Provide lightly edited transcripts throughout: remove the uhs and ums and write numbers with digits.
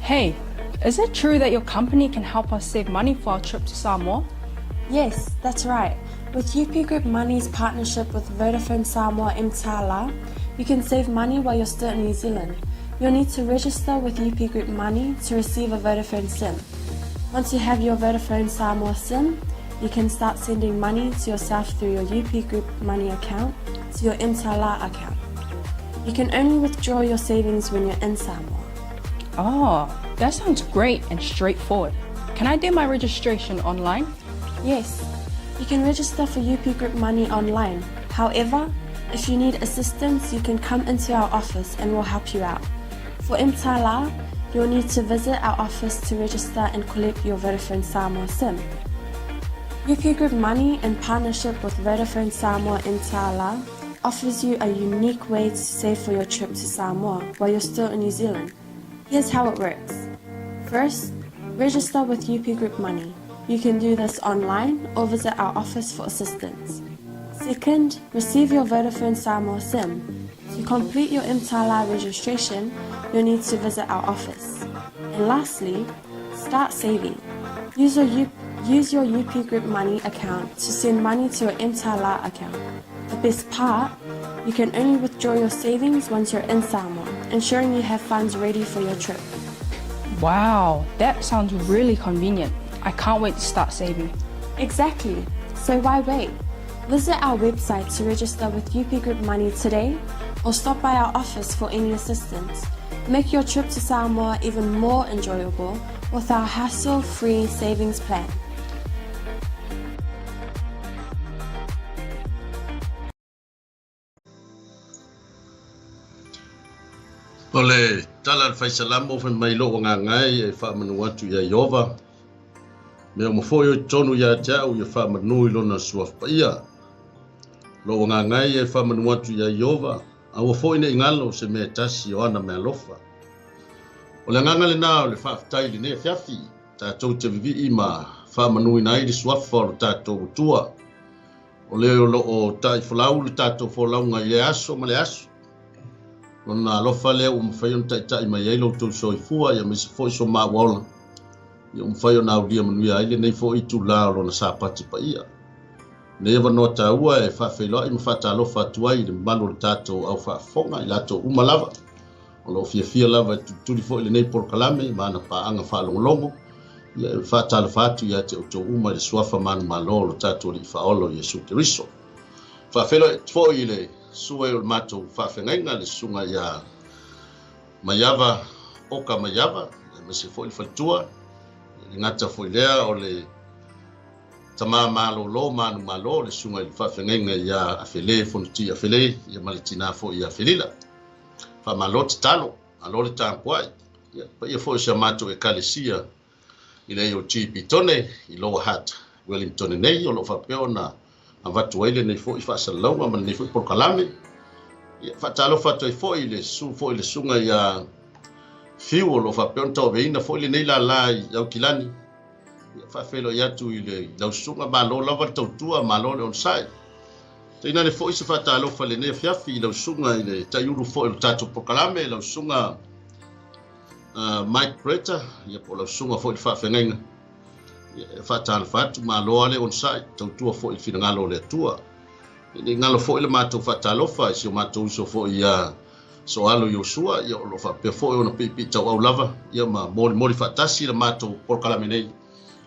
Hey, is it true that your company can help us save money for our trip to Samoa? Yes, that's right. With UP Group Money's partnership with Vodafone Samoa Mtala, you can save money while you're still in New Zealand. You'll need to register with UP Group Money to receive a Vodafone SIM. Once you have your Vodafone Samoa SIM, you can start sending money to yourself through your UP Group Money account to your Mtala account. You can only withdraw your savings when you're in Samoa. Oh, that sounds great and straightforward. Can I do my registration online? Yes, you can register for UP Group Money online. However, if you need assistance, you can come into our office and we'll help you out. For Mtala, you'll need to visit our office to register and collect your Vodafone Samoa SIM. UP Group Money, in partnership with Vodafone Samoa Mtala, offers you a unique way to save for your trip to Samoa while you're still in New Zealand. Here's how it works. First, register with UP Group Money. You can do this online or visit our office for assistance. Second, receive your Vodafone Samoa SIM. To complete your Mtala registration, you'll need to visit our office. And lastly, start saving. Use your, U- use your UP Group Money account to send money to your Mtala account. The best part, you can only withdraw your savings once you're in Samoa, ensuring you have funds ready for your trip. Wow, that sounds really convenient. I can't wait to start saving. Exactly. So why wait? Visit our website to register with UP Group Money today or stop by our office for any assistance. Make your trip to Samoa even more enjoyable with our hassle-free savings plan. O le tala a le Faisalamo fai mai lou agaga e e faamanu atu ia Ieova, mea uma foi o i totonu ia te au ia faamanu i lona suafa paia. Lou agaga e e faamanu atu ia Ieova, aua foi ne i galo se mea e tasi o ana mealofa. O le agaga lena o le faafetai i lenei afiafi, tatou te vivii ma faamanuina ai le suafa o lo tatou Atua. O le o lo o taifolau le tatou folauga i lea aso ma le aso. Lona alofa lea ua mafai ona taitai mai ai lo outou soifua, aemaise foi so maua ola, ia ua mafai ona aulia manuia ai lenei foi itula o lona Sapati paia. Lenei avanoa taua e faafeiloai ma faatalofa atu ai i le mamalu o le tatou au faafofoga i latou uma lava o lo o fiafia lava e tulituli foi lenei polokalame ma ana paaga faalogologo, ia e faatalofa atu ia te outou uma i le suafa manumalo o lo tatou Alii Faaola o Iesu Keriso. Faafeiloai atu foi i le sue o le matou faafeagaiga, le susuga ia Maiava Oka Maiava, aemaise foi le faletua, le gata foi lea o le tama malolo manumalo, le susuga i le faafeagaiga ia Afele Fonoti Afele, ia ma le tina foi ia Felila. Faamalo tatalo, malo le tapuai. Ia, paia foi o si a matou ekalesia i le AOG Petone i Lower Hutt, Wellington nei, o lo o faapea ona avatu ai lenei foi faasalalauga ma lenei foi polokalame. Ia, faatalofa atu ai foi i le susu foi i le susuga ia Fiu o lo o faapea ona tauaveina foi lenei lala i Aukilani. Ia, faafeiloai atu i le lau susuga, malo lava le tautua, malo le onosai. Tainane foi se faatalofa i lenei afiafi i lau susuga i le taiulu foi o le tatou polokalame, lau susuga Mike Bretta, ia po o lau susuga foi i le faafeagaiga. Ia, e faatalofa atu, malo lava le onosai, tautua foi i le finagalo o le Atua. E le i galo foi le matou faatalofa i si o matou uso foi ia Soalo Iosua, ia o lo o faapea foi ona piipiitauau lava, ia ma molimoli faatasi le matou polokalame nei,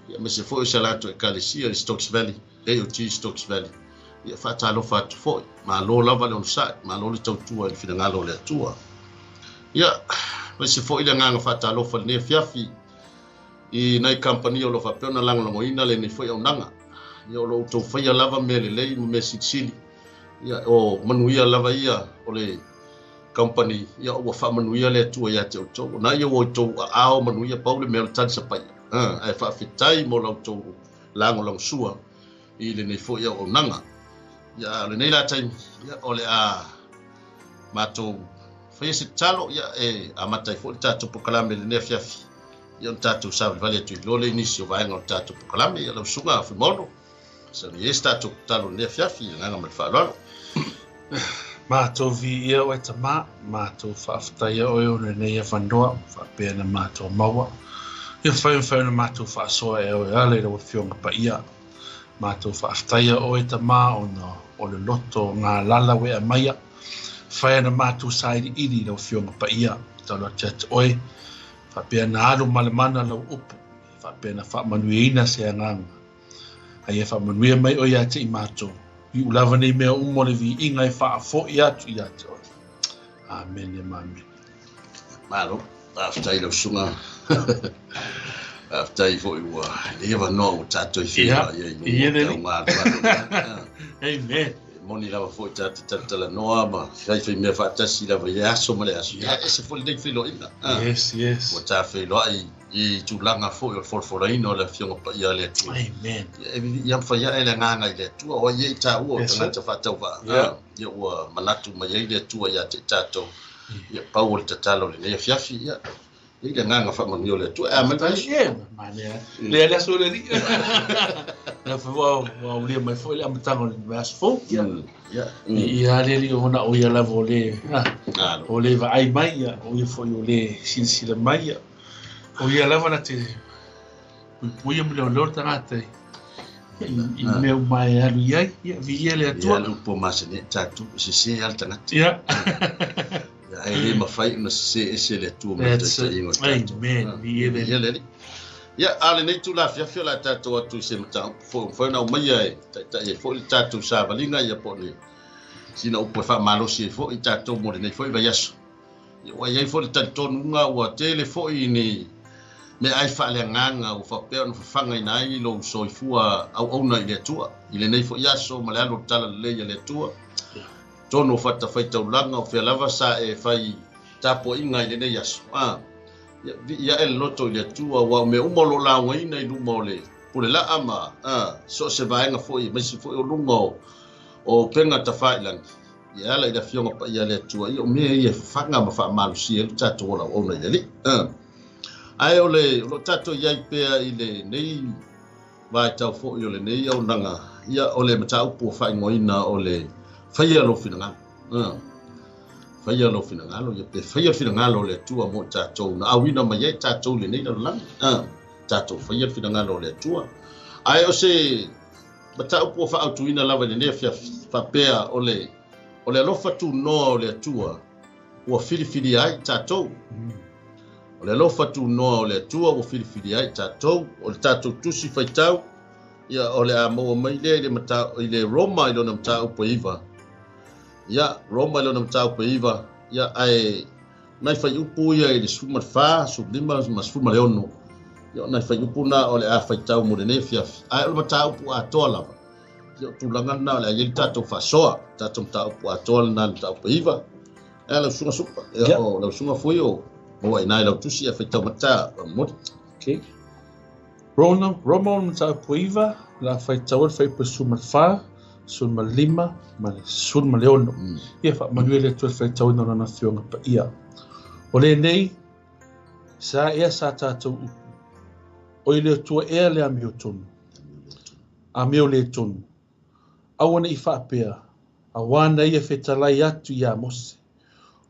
ia aemaise foi o si a latou ekalesia i Stokes Valley. AOG Stokes Valley. Ia faatalofa atu foi. Malo lava le onosai, malo le tautua i le finagalo o le Atua. Ia, aemaise foi le agaga faatalofa i lenei afiafi i nai kamupani o lo o faapea ona lagolagoina lenei foi auaunaga. Ia, o lo o outou faia lava mea lelei ma mea silisili. Ia, o manuia lava ia o le kamupani, ia ua faamanuia le Atua ia te outou. O na ia ua outou aao manuia, pau le mea o le talisapaia. Ae faafetai mo la outou lagolagosua i lenei foi auaunaga. Ia, o lenei la taimi, ia, o le a matou faia se tatalo, ia, e amata ai foi le tatou polokalame i lenei afiafi, ia, ona tatou savalivali atu i loa lea i nisi o vaega o le tatou polokalame. Ia, lau susuga Fuimaono, sauni ai se tatou tatalo i lenei afiafi, i le agaga ma le faaaloalo. Matou viia oe Tama, matou faafetaia oe ona lenei avanoa faapea na matou maua. Ia fai ma fai ona matou faasoa e oe ala i lau Afioga Paia. Matou faafetaia oe Tama ona o le loto galala ua e aumaia. Fai ana matou sailiili i lau Afioga Paia. Tatalo atu ia te oe faapea na alu ma le mana lau upu, faapea na faamanuiaina se agaga. A ia faamanuia mai oe ia te i matou, iu lava nei mea uma o le viiga e faafoi atu ia te oe. Amene ma amene. Malo, faafetai i lau susuga. Faafetai foi ua lenei avanoa ua tatou feiloai ai i luga o tauga alualu. Amen. Moni lava foi tatou talatalanoa ma faifai mea faatasi lava i le aso ma le aso. Ia, ese foi lenei feiloaiga. Yes, yes. Ua ta feiloai i tulaga foi o le folafolaina o le Afioga Paia a le Atua. Amen. Ia mafai ae le agaga i le Atua, o ai e i taua o tagata faatauvaa. Yeah. Ia ua manatu mai ai le Atua ia te i tatou. Ia pau o le tatalo i lenei afiafi, ia i le agaga faamanuia o le Atua. E a mai le vaiaso. Ia, manaia. Lea le aso o le Alii. Lea foi ua aulia mai foi le amataga o le vaiaso fou. Ia. Ia. Ia le Alii ona o ia lava o le, o le vaai mai, ia, o ia foi o le silasila mai, ia. O ia lava na te puipuia ma leoleo le tagata i mea uma e alu i ai. Ia, viia le Atua. Ia, le upu a masani ai tatou, e sese lava le tagata. Ia. Ia, ae le mafai ona sese ese le Atua ma le taitaiga o tatou. Amen. Viia le Alii. Ia, a o lenei itula afiafi o le a tatou o atu i se mataupu foi ua mafai ona aumaia e taitai ai foi le tatou savaliga, ia po o le sina upu e faamalosi ai foi tatou mo lenei foi vaiaso. Ia, ua i ai foi le talitonuga ua tele foi ni meaai faaleagaga ua faapea ona fafagaina ai lou soifua auauna i le Atua i lenei foi aso ma le alu o le talalelei a le Atua. Totonu o fatafaitaulaga o fea lava sa e fai tapuaiga i lenei aso. Ia, vii ae le loto i le Atua, aua o mea uma o lo o laugaina i luma o le pulelaa ma so o se vaega foi, aemaise foi o luga o upega tafailagi. Ia e ala i le Afioga Paia a le Atua, ia o mea ia e fafaga ma faamalosia ai lo tatou ola auauna i le Alii. Ae o le o lo o tatou i ai pea i lenei vaitau foi o lenei auaunaga, ia o le mataupu ua faaigoaina o le faia lou finagalo. Faia lou finagalo, ia pe faia le finagalo o le Atua mo i tatou, na auina mai ai tatou i lenei lalolagi. Tatou faia le finagalo o le Atua. Ae o se mataupu ua faaautuina lava i lenei afiafi, faapea o le o le alofa tunoa o le Atua ua filifilia ai i tatou. O le alofa tunoa o le Atua ua filifilia ai i tatou. O le tatou tusi faitau, ia o le a maua mai lea i le i le Roma i lona mataupu e 9. Ia, Roma i lona mataupu e 9, ia ae nai faiupu ia i le 14, 15 ma 16. Ia o nai faiupu na o le a faitau mo lenei afiafi. Ae o le mataupu atoa lava. Ia o tulaga lena o le a i ai le tatou faasoa. Tatou mataupu atoa lena le mataupu e 9. E lau susuga Supa, ia o lau susuga foi o maua i ina i lau tusi e faitau mai ta momoli. Okay. Roma, Roma o le mataupu e 9, la faitau ai le fuaiupu 14, 15 ma le 16. Ia faamanuia le Atua i le faitauina o Lana Afioga Paia. O lenei, sa ea sa tatou upu, o i le Atua ea le amiotonu, amio le tonu. Aua ne i faapea, auā na ia fetalai atu iā Mose,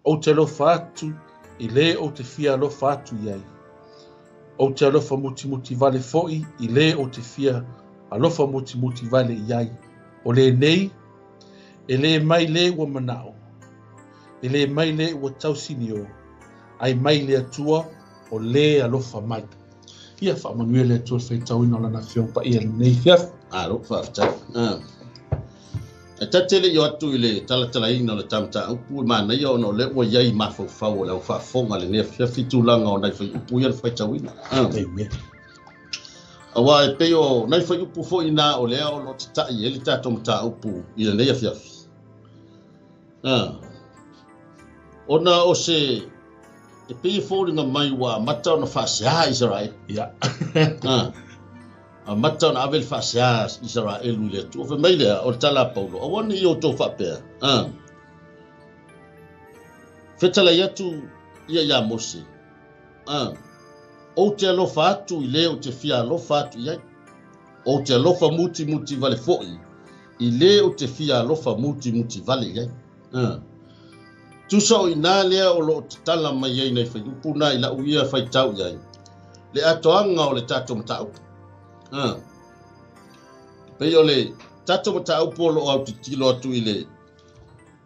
Ou te alofa atu i lē ou te fia alofa atu i ai. Ou te alofa mutimuti vale foi i lē ou te fia alofa mutimuti vale i ai. O lenei, e lē mai lē ua manao, e lē mai lē ua tausinio, ai mai le Atua o lē alofa mai. Ia faamanuia le Atua i le faitauina o Lana Afioga Paia i lenei afiafi. Malo, faafetai. E ta te le i o atu i le talatalaina o le ta mataupu, e manaia ona o lea ua i ai i mafaufau o le au faafofoga i lenei afiafi tulaga o nai faiupu ia na faitauina. Amen. Aua e pei o nai faiupu foi na o lea o lo o tatai ai le tatou mataupu i lenei afiafi. Ona o se e pei e foliga mai ua amata ona faasea Isaraelu. Ia. Amata ona ave le faasea Isaraelu i le Atua. Fai mai lea o le tala a Paulo, aua ne i outou faapea. Fetalai atu ia iā Mose. Ou te alofa atu i lē ou te fia alofa atu i ai. Ou te alofa mutimuti vale foi i lē ou te fia alofa mutimuti vale i ai. Tusa o i inā lea o lo o tatala mai ai nai fuaiupu na i la'u ia faitau i ai, le atoaga o le tatou mataupu. A. E pei o le tatou mataupu o lo o autitilo atu i le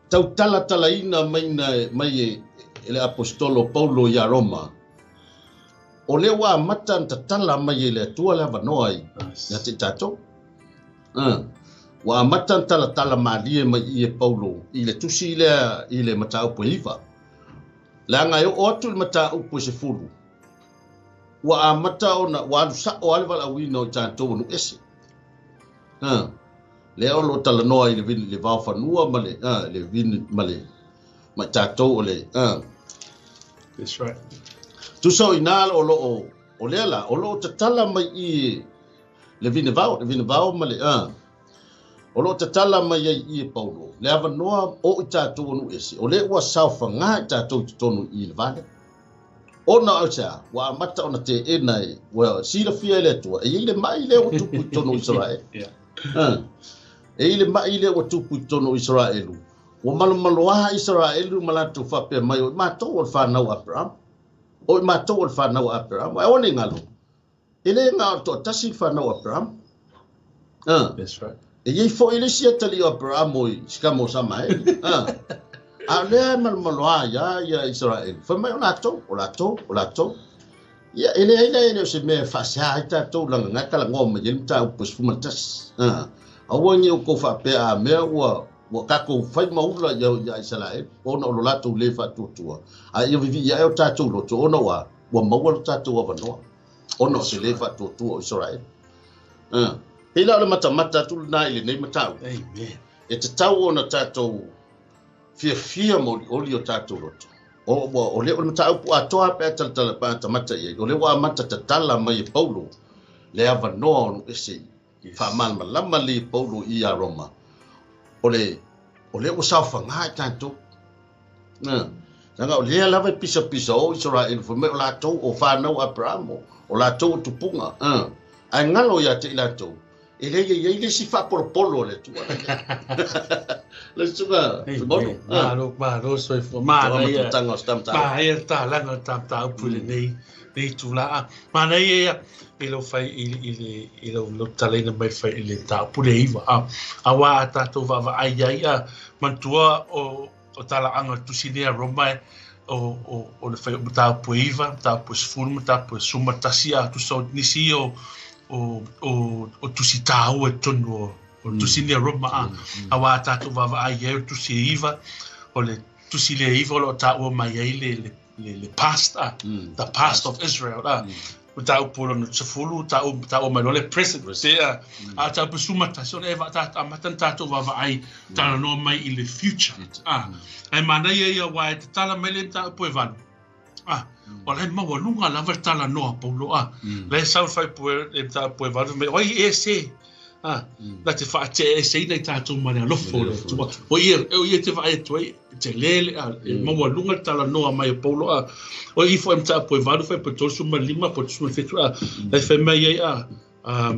tautalatalaina maina mai e le Aposetolo Paulo iā Roma, o lea ua amata ona tatala mai e le Atua le avanoa ia te i tatou. Ua amata ona talatala malie mai i e Paulo i le tusi lea i le mataupu e 9. Leaga e oo atu i le mataupu e 10, ua amata ona ua alu sa'o lava le valaauina o i tatou ua nuu ese. Lea o lo o talanoa i le vini le vaofanua ma le le vini ma le ma i tatou o le That's right. Tusa o i inā o lo o o lea la o lo o tatala mai i le vine vao, le vine vao ma le o lo o tatala mai ai i e Paulo le avanoa o i tatou ua nuu ese, o lea ua saofagā i tatou i totonu i le va lea. Ona o se a, ua amata ona teena e, ua silafia e le Atua, e i ai le ma'i lea ua tupu i totonu o Isaraelu. E i ai le ma'i lea ua tupu i totonu o Isaraelu. Ua malomaloa Isaraelu ma latou faapea mai, o i matou o le fanau a Aperama. O i matou o le fanau a Aperama. Ae aua ne i galo, e le na o le toatasi le fanau a Aperama. That's right. E i ai foi le isi atalii o Aperama i sikama o Samaeli. A o lea e malomaloa ai lava ia Isaraelu. Fai mai o latou, o latou, o latou. Ia, e leai la e le o se mea e faasea ai tatou leaga na e talanoa mai ai le mataupu e 11. Aua ne i outou faapea a mea ua ua tatou fai maula ia ia Isaraelu ona o lo latou le faatuatua, a ia vivii ae o tatou loto ona ua ua maua lo tatou avanoa ona o se le faatuatua o Isaraelu. Pei la o le matamata atu lena i lenei mataupu. Amen. E tatau ona tatou fiafia ma olioli o tatou loto. O, ua, o lea o le mataupu atoa pe a talatala pe a tamata i ai, o lea ua amata tatala mai e Paulo le avanoa o nuu ese i faamalamalama lelei e Paulo i iā Roma, o le, o lea ua saofagā i tatou. Na, leaga o lea lava e pisapisa o Isaraelu fai mai o latou o fanau a Aperamo, o latou o tupuga, ae galo ia te i latou, e leai e i ai le isi faapolopolo a le Atua. Le susuga Fuimaono. Malo, malo soifua. Manaia. Manaia le talaga o le ta mataupu i lenei lenei itula. Manaia ia i lou fai i le i lou lou talaina mai le fai i le mataupu le 9. Aua a tatou vaavaai ai a manatua o o talaaga o le tusi lea Roma e o o o le fai o mataupu e 9, mataupu e 10, mataupu e 11 a tusa o nisi ia o o o o tusi tāua i totonu o o le tusi lea Roma a aua a tatou vaavaai i ai o le tusi e 9 o le tusi lea e 9 o lo o taua mai ai le le le le past a the past of Israel a mataupu lona 10 taua mai loa le present a a mataupu 11 o le amata ona tatou vaavaai talanoa mai i le future a ae manaia ia aua e tatala mai le mataupu e 8 a o la e maualuga lava le talanoa a Paulo a la e sau le faaipu le mataupu e 8 mai o ai e se a na te faateeseina i tatou ma le alofa o le Atua o ia o ia te vaai atu ai tele le e maualuga le talanoa mai o Paulo a o i foi mataupu e 8 faaipu e 35 po 37 a la e fai mai ai a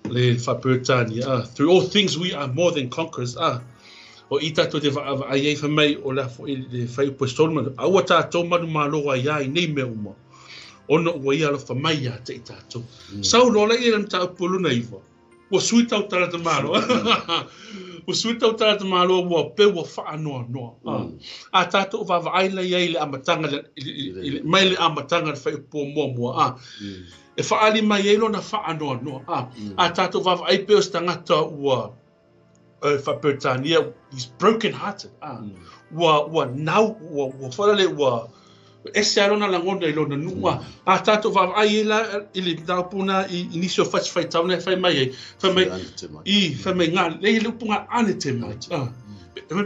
le faa-Peretania a through all things we are more than conquerors a o i tatou te vaavaai ai fai mai o le a foi le faaipu e Solomon aua tatou manumalo ai a i nei mea uma ona ua ia alofa mai ia te i tatou. Sau loa la i le mataupu lona 9, ua sui tau tagata Malo. Ua sui tau tagata Malo ua pei ua faanoanoa. A tatou vaavaai la i ai i le amataga mai le amataga le faaiupu muamua a e faaali mai ai lona faanoanoa. A tatou vaavaai pei o se tagata ua faa-Peretania, he's broken hearted. Ua ua nau ua ua foi lele ua ese lava lona lagona i lona nuu. A tatou vaavaai ai la i le mataupu lena i nisi o fasi faitau na e fai mai ai, fai mai i fai mai ga le le upu ga ane te mai.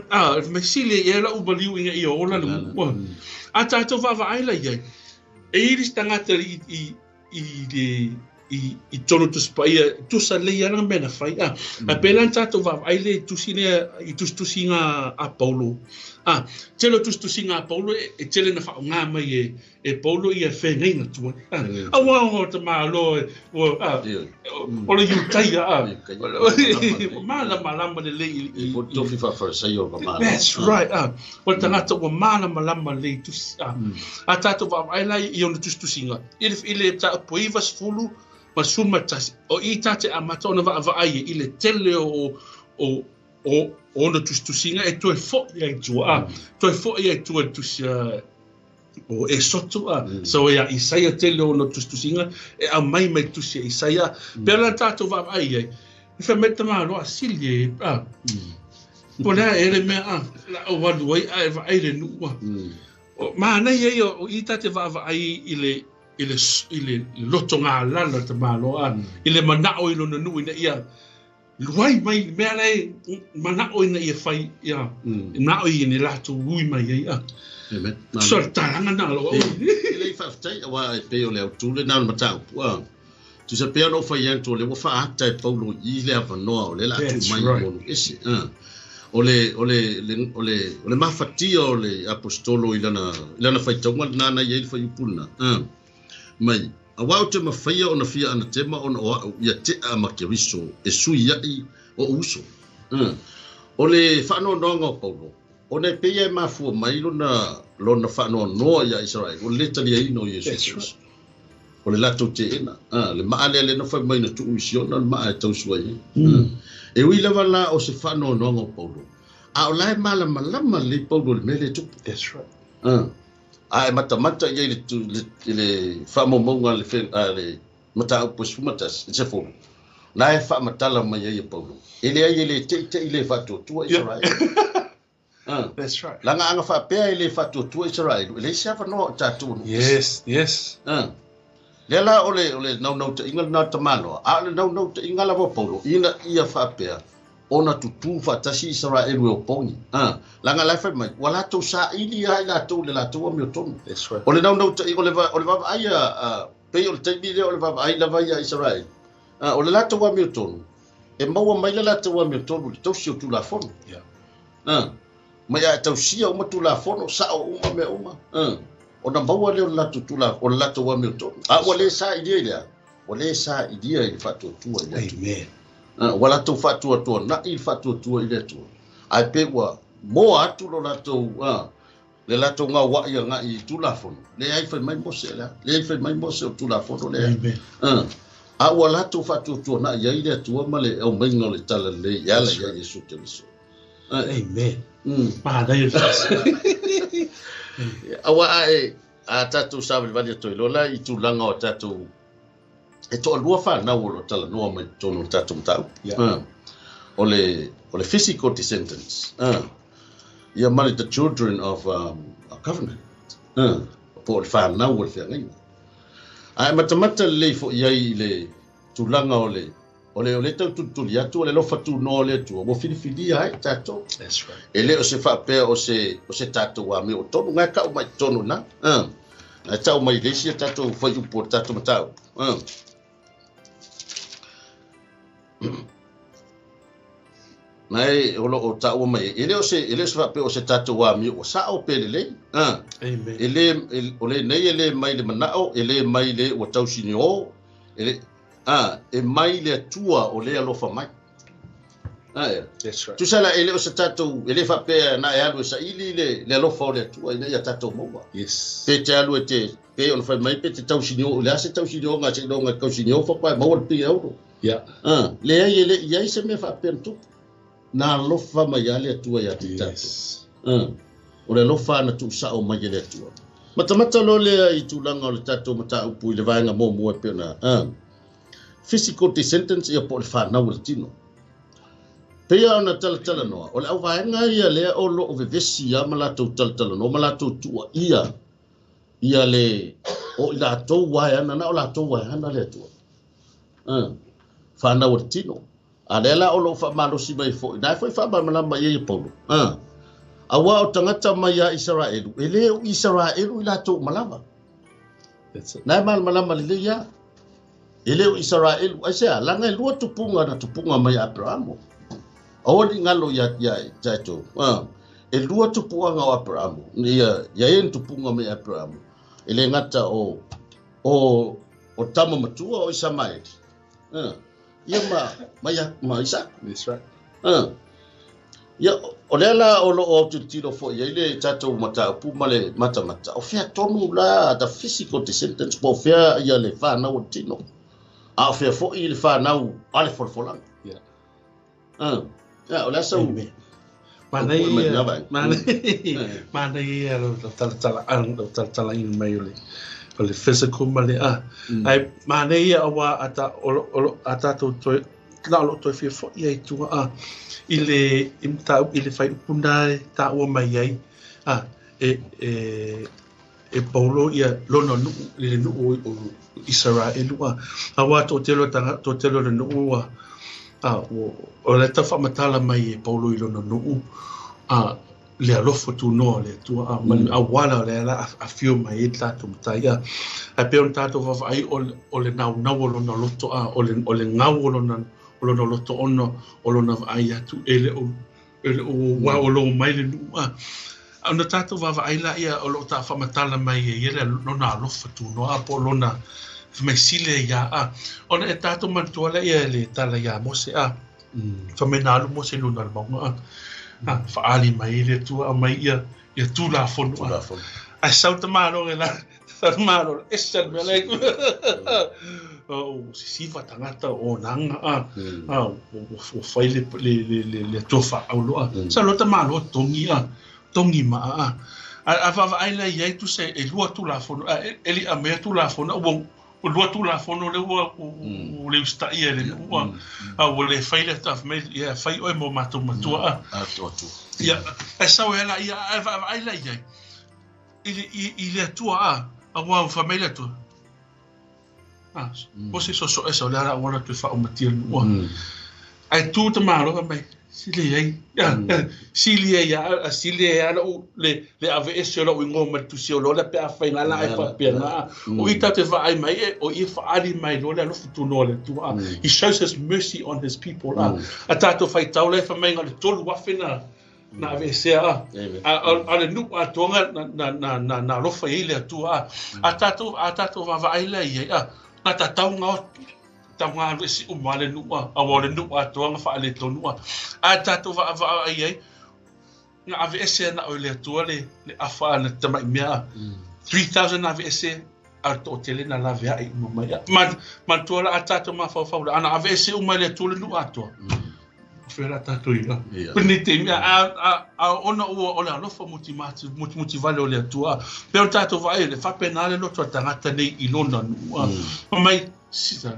A fai mai sili ai ea la'u maliu ina ia ola le nuu. A tatou vaavaai la i ai, e i ai le isi tagata i i i le i tonu Tusi Paia, tusa lelei lava mea na fai. A, a pēlā na tatou vaavaai le tusi lea i tusitusiga a Paulo. A, tele o tusitusiga a Paulo e tele na faaaoga mai e Paulo ia feagaiga tuai. A, auā o ta Malo e, ua, a, o le Iutaia, a, malamalama lelei i, i, tofi faa-Farisaio o le Malo. That's right, a, o le tagata ua malamalama lelei i tusi, a, a tatou vaavaai la i ona tusitusiga, i le mataupu e 90 ma le 11, o i ta te amata ona vaavaai ai i le tele o ona tusitusiga e toe fo'i ai tua, a, toe fo'i ai tua i le tusi o Esoto, a, so ia Isaia tele o ona tusitusiga e aumai mai tusi a Isaia, pea la tatou vaavaai ai, e fai mai le tamaloa a sili e, a, po le a e le mea, a, la o alu ai a e vaai le nuu, a. O manaia ia o i ta te vaavaai i le loto galala o le tamaloa, a, i le manao i lona nuu ina ia luai mai le mea lae manao ina ia fai ia manao i ni latou ui mai ai, a. Amen. So le talaga na lo. E lei faafetai auā e pei o le autū lenā o le mataupu a. Tusa pea ona ou fai atu o lea ua faaata e Paulo i le avanoa o lea o le a tuu mai mo nuu ese. O le o le o le o le mafatia o le aposetolo i lana faitauga lenā na i ai le fuaiupu lenā. Mai auā ou te mafaia ona fia anatema ona o a'u ia te'a ma Keriso e sui a'i o'u uso. O le faanoanoaga o Paulo, ona e pei e mafua mai lona faanoanoa iā Isaraelu, o le lē taliaina o Iesu Keriso. O le latou teena. Le maa lea lena fai mai na tuu i Siona le maa e tausi ai. E ui lava la o se faanoanoaga o Paulo, a o la e malamalama lelei Paulo i le mea lea e tupu. That's right. A e matamata ia i le faamaumauga a le mataupu e 11, e 10. Na e faamatala mai ai e Paulo. E leai e le te'i le faatuatua Israel. That's right. Laga aga faapea e le faatuatua Israel. E leai se avanoa o tatou. Yes. Lea la o le naunautaiga lenā tamaloa. A o le naunautaiga lava o Paulo, ina ia faapea, ona tutū faatasi Israelu e opogi. Laga la e fai mai, ua latou saili ai latou le latou amiotonu. That's right. O le naunautaiga, o le vaavaai a pei o le taimi lea o le vaavaai lava ia Israel. O le latou amiotonu, e maua mai le latou amiotonu i le tausi o Tulafono. Mai a e tausia uma Tulafono, sa'o uma mea uma. Ona maua lea o le latou tula, o le latou amiotonu. A ua le sailia i lea, ua le sailia i le faatuatua i le Atua. Amen. Ua latou faatuatuana'i i le faatuatua i le Atua. Ae pe ua moa atu lo latou le latou gaua'i aga'i i Tulafono. Leai fai mai Mose lea. Leai fai mai Mose o Tulafono lea. Amen. A ua latou faatuatuana'i ai le Atua ma le aumaiga o le talalelei e ala ia Iesu Keriso. Amen. Manaia le faasi. Auā a e a tatou savalivali atu ai loa la i tulaga o tatou e toalua fanau o lo talanoa mai totonu o le tatou mataupu. O le physical descendants. Ia ma le the children of a covenant. Po o le fanau o le feagaiga. A e matamata lelei fo'i ai i le tulaga o le tau tulituli atu o le alofa tunoa o le Atua ua filifilia ai tatou. That's right. E le o se faapea o se tatou amio o tonu ngai kau mai tonu na. Ngai tau mai le isi a tatou fuaiupu o le tatou mataupu. Nai o lo o taua mai e le o se faapea o se tatou amio ua sa'o pe lelei. Amen. E le o le nei e le mai le manao e le mai le ua tausini o e le e mai le Atua o le alofa mai. E. That's right. Tusa la e le o se tatou e le faapea na e alu e saili le alofa o le Atua ina ia tatou maua. Pe te alu e te pe ona fai mai pe te tausini o le a se tausini o ngā se ilonga tausini o fa maua le pige euro. Leai e le i ai se mea faapea na tupu. Na alofa mai a le Atua ia te tatou. O le alofa na tuusa'o mai e le Atua. Matamata loa lea i tulaga o le tatou mataupu i le vaega muamua e pei ona physical descendants ia po o le fanau o le tino. Peia ona talatalanoa, o le auvaega ia lea o loo vevesi ia ma latou talatalanoa ma latou tuuaia ia le o i latou vaeana na o latou vaeana le Atua. Fanau o le tino. A lea la o loo faamalosi mai fo'i, na e foi faamalamalama i ai e Paulo. Auā o tagata mai ia Isaraelu, e lē o Isaraelu i latou uma lava. That's it. Na e malamalama lelei ia. E le o Isaraelu, aisea, laga e lua tupuga na tupuga mai ia Aperamo. Aua ne i galo ia ia tatou. E lua tupuaga o Aperamo, ia ia e na tupuga mai Aperamo. E le gata o o o tama matua o Isamaeli. Ia ma ma ia ma Isaka. That's right. Ia, o lea la o loo autilotilo foi ai le tatou mataupu ma le matamata, o fea tonu la the physical descendants, po o fea ia le fanau o le tino, a o fea foi le fanau a le folafolaga. Yeah. Ia, o le a sau. Amen. Manaia, manaia, manaia lo talatala, lo talatalaina mai o le physical ma le a. Ai manaia aua a ta o a tatou toe la o lo toe fia foi ai tua a i le i mataupu i le fuaiupu na e taua mai ai a e Paulo ia lona nuu i le nuu o Isaraelu a aua toatele o tagata toatele o le nuu a o le tau faamatala mai e Paulo i lona nuu a le alofa tunoa o le Atua a ma le auala o lea la afio mai ai le tatou matai a ae pei ona tatou vaavaai o le naunau o lona loto a o le gau o lona loto ona o lona vaai atu e le o ua o lo mai le nuu a ona tatou vaavaai la ia o loo ta faamatala mai e ia le lona alofa tunoa po o lona mai sile ia a ona e tatou manatua la ia le tala ia Mose a fai mai na alu Mose i luna o le mauga a faali mai le Atua a mai ia ia Tulafono a ae sau tamalo e la sau tamalo ese le mea le o sisiva tagata o naga a ua fai le Atua faaaulo a sa lo tamalo togi a togi maa a a vaavaai la iai tusa e lua Tulafono a e le aumea Tulafono ua lua Tulafono le ua le usitaia e le nuu a ua le fai le mai ia fai oe mo matou matua a ia ae sau e la ia ae vaavaai la iai i le Atua a aua ua fai mai le Atua a o se soso ese o le ala ua toe faaumatia le nuu ae tu tamalo mai sili ai sili ai a sili ai ala le le ave ese o lau ingoa ma le tusi o lola pe a whai la e whapea o i tate vaai mai e o i whaali mai lo le alofa tunoa le Atua. He shows his mercy on his people a a tātou whai taula e whamai ngā le 3,000 na na ave esea a a le nuu atoa na na na na alofa i le Atua a a tātou vaavaai la ia a na tatau tau alu ese uma le nuu a aua o le nuu atoa nga faaletonu a a tātou vaavaai ai nga ave ese na o le Atua le afa na tamai mea 3000 na ave ese a to tele na lave ai uma mai ma ma tua la a tātou mafaufau la ana ave ese uma le Atua le nuu atoa fera tātou ia ni te mea a ona ua o le alofa mutimati muti vale o le Atua pe o tātou vaai le faapena le loto a tagata nei i lona nuu a mai sisa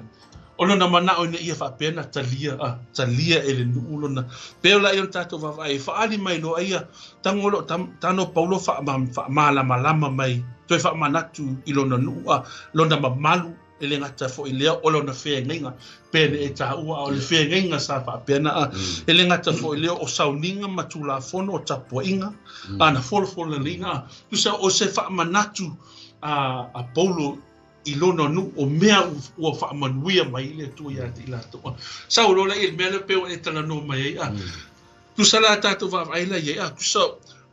o lona manao ina ia faapea na talia a talia e le nuu lona pe o la ia tātou vaavaai faali mai loa ia tago lo tano Paulo faamalamalama mai toe faamanatu i lona nuu a lona mamalu e le gata foi lea o lona feagaiga pe le e taua a o le feagaiga sa faapena a e le gata foi lea o sauniga ma Tulafono o tapuaiga ana folafolaleina a tusa o se faamanatu a Paulo i lona nuu o mea ua faamanuia mai le Atua ia te i latou sau loa i le mea lea pe o e talanoa mai ai a tusa la tatou vaavaai la iai a tusa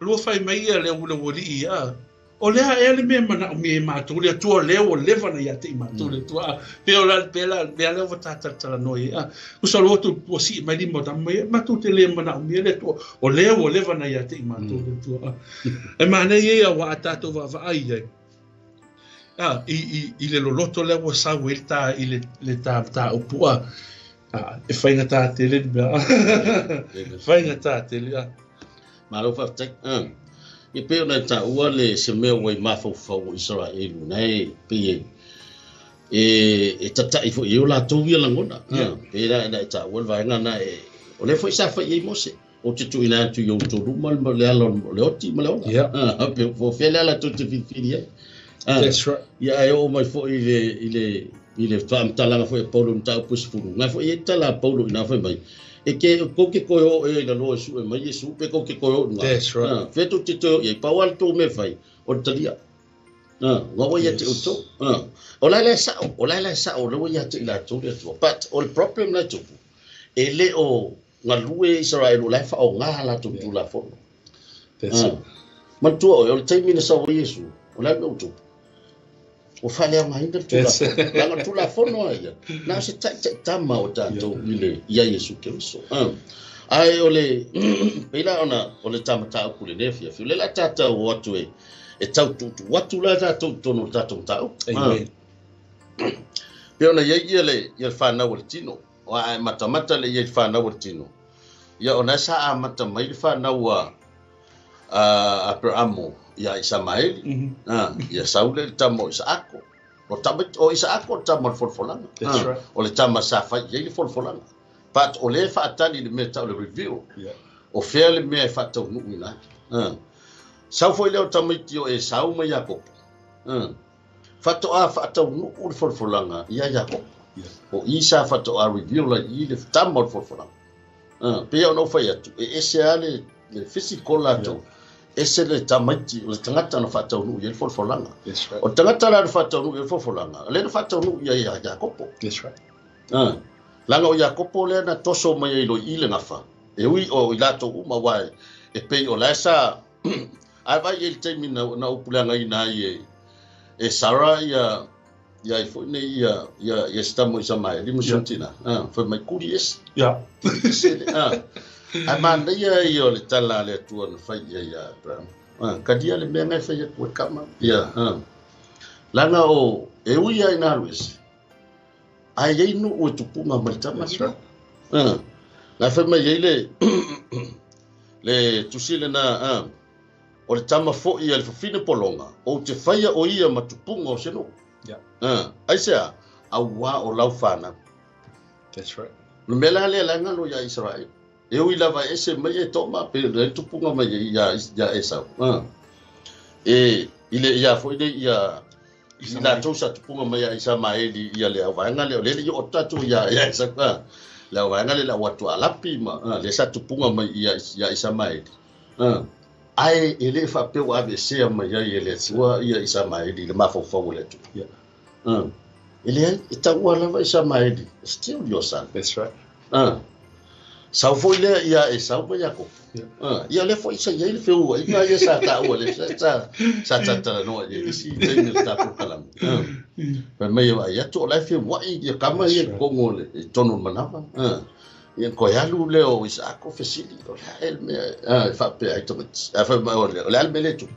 lua fai mai ia le le ualii a o lea ea le mea manaomia e matou le Atua lea ua leva na ia te i matou le Atua a pe o la pe la lea lea ua tātatalanoa ai a tusa loa tu ua sii mai lima o tama mai matou te le manaomia le Atua o lea ua leva na ia te i matou le Atua a e manaia ia ua a tatou vaavaai ai a i le loloto lea ua sau ai le ta i le ta ta upu a e faigata tele le mea faigata tele a Malo faafetai. Ia pei ona e taua le se mea ua i mafaufau o Isaraelu na e pei e tatai foi i o latou ia lagona. Pe la e taua le vaega na e o lea foi sa fai ai Mose o te tuuina atu i outou luma le ala o le oti ma le ola. Pe fo fea le ala tou te filifili ai. That's right. Ia ae oo mai foi i le faamatalaga foi a Paulo mataupu 10. Ngai foi e tala a Paulo ina fai mai. E ke ko ke koe o e la loa su e mai Iesu pe ko ke koe o nga. That's right. Fe tu te toe i pau al tō me fai o le talia. Ua ua ia te outou. O la e sa'o, o la e sa'o, le ua ia te i latou le Atua. But o le problem la tupu, e le o galue Israel o la e fa'aogā latou Tulafono. That's it. Manatua oe, o le taimi na sau ai Iesu, o le a le mea ua tupu? Ua faaleaogaina le Tulafono. Leaga o le Tulafono a ia, na o se ta'ita'itama o tatou i le ia Iesu Keriso. Ae o le pei la ona o le ta mataupu i lenei afiafi, o lea o le a tatou o atu e e tau tuutuu atu la tatou i totonu o le tatou mataupu. Amen. Pei ona i ai ia le ia le fanau a le tino, aua a e matamata lelei i ai i le fanau a le tino, ia ona e sa amata mai le fanau a Aperamo ia Isamaeli, ia sau lea i le tama o Isaako. O tama, o Isaako o le tama o le folafolaga. That's right. O le tama sa fai i ai le folafolaga. But o lea e faatali i le mea e tau o le reveal. O fea le mea e faataunuuina ai. Sau foi lea o tamaiti o Esau ma Iakopo. Faatoa faataunuu le folafolaga ia Iakopo. O i sa faatoa reveal ai i le tama o le folafolaga. Pei ona ou fai atu, e ese lava le le physical latou, ese le tamaiti, o le tagata na faataunuu i ai le folafolaga. That's right. O le tagata la na faataunuu i ai le folafolaga, lea na faataunuu i ai ia Iakopo. That's right. Leaga o Iakopo lea na toso mai ai loa i le gafa, e ui o i latou uma, aua e pei o la e sa ae vaai i ai i le taimi na na upuleagaina ai e e Sara ia ia ai foi nei ia ia ia se tama o Isamaeli ma si ona tina, fai mai kuli ese. Kuli ese le, Ae manaia ia o le tala a le Atua na fai i ai ia Abraham. Kalia le mea na e fai atu e kama. Ia, Leaga o e ui lava ina alu ese, ae i ai nuu e tupuga mai le tama lena. Na fai mai ai le le tusi lena, o le tama foi a le fafine pologa, ou te faia o ia ma tupuga o se nuu. Aisea? Auā o lau fanau. That's right. O le mea la lea la e galo iā Isaraelu. E ui lava e ese mai Etoma, pe le tupuga mai ia ia Esau. E i le ia foi nei ia i latou sa tupuga mai ia Isamaeli ia le auvaega lea, o lea e le i oo atu tatou ia ia Esau. Le auvaega lea le au atu Alapi ma lea sa tupuga mai ia ia Isamaeli. Ae e le faapea ua aveesea mai ai e le Atua ia Isamaeli i le mafaufau o le Atua. E leai, e taua lava Isamaeli, still your son. That's right. Sau foi lea ia Esau ma Iakopo. Ia lea foi sa i ai le feuaiga ia sa taua lea sa sa sa talatalanoa i ai isi taimi o le tatou kalame. Fai mai e vaai atu o la e feuai ia kama ia i totonu o le i totonu o le manava. Ia toe alu lea o Isaako fesili, o le a ea le mea e faapea ai tamaiti? Ae fai mai o le a le mea lea e tupu?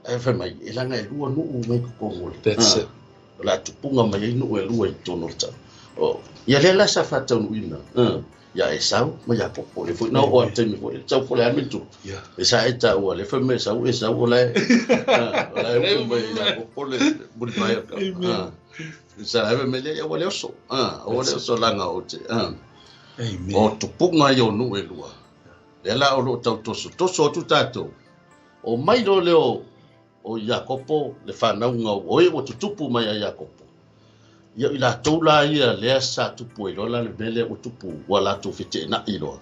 Ae fai mai, e leaga e lua nuu mai totonu o le That's it. O le a tupuga mai ai nuu e lua i totonu o le tau. O, ia lea la sa faataunuuina, ia Esau ma Iakopo. O lea foi na oo lava i le taimi foi, e sau po o le a le mea na tupu. E sa e taua, lea fai mai Esau, Esau o la e, o la e upu mai e Iakopo le mulipae o le kama. Sa e fai mai lea, aua le oso, aua le oso leaga ou te, o tupuga ia o nuu e lua. Lea la o lo o tau tosotoso atu tatou. O mai loa lea o Iakopo le fanauga o e ua tutupu mai ia Iakopo. Ia o i latou la ia lea sa tupu ai loa la le mea lea ua tupu, ua latou feteenai loa.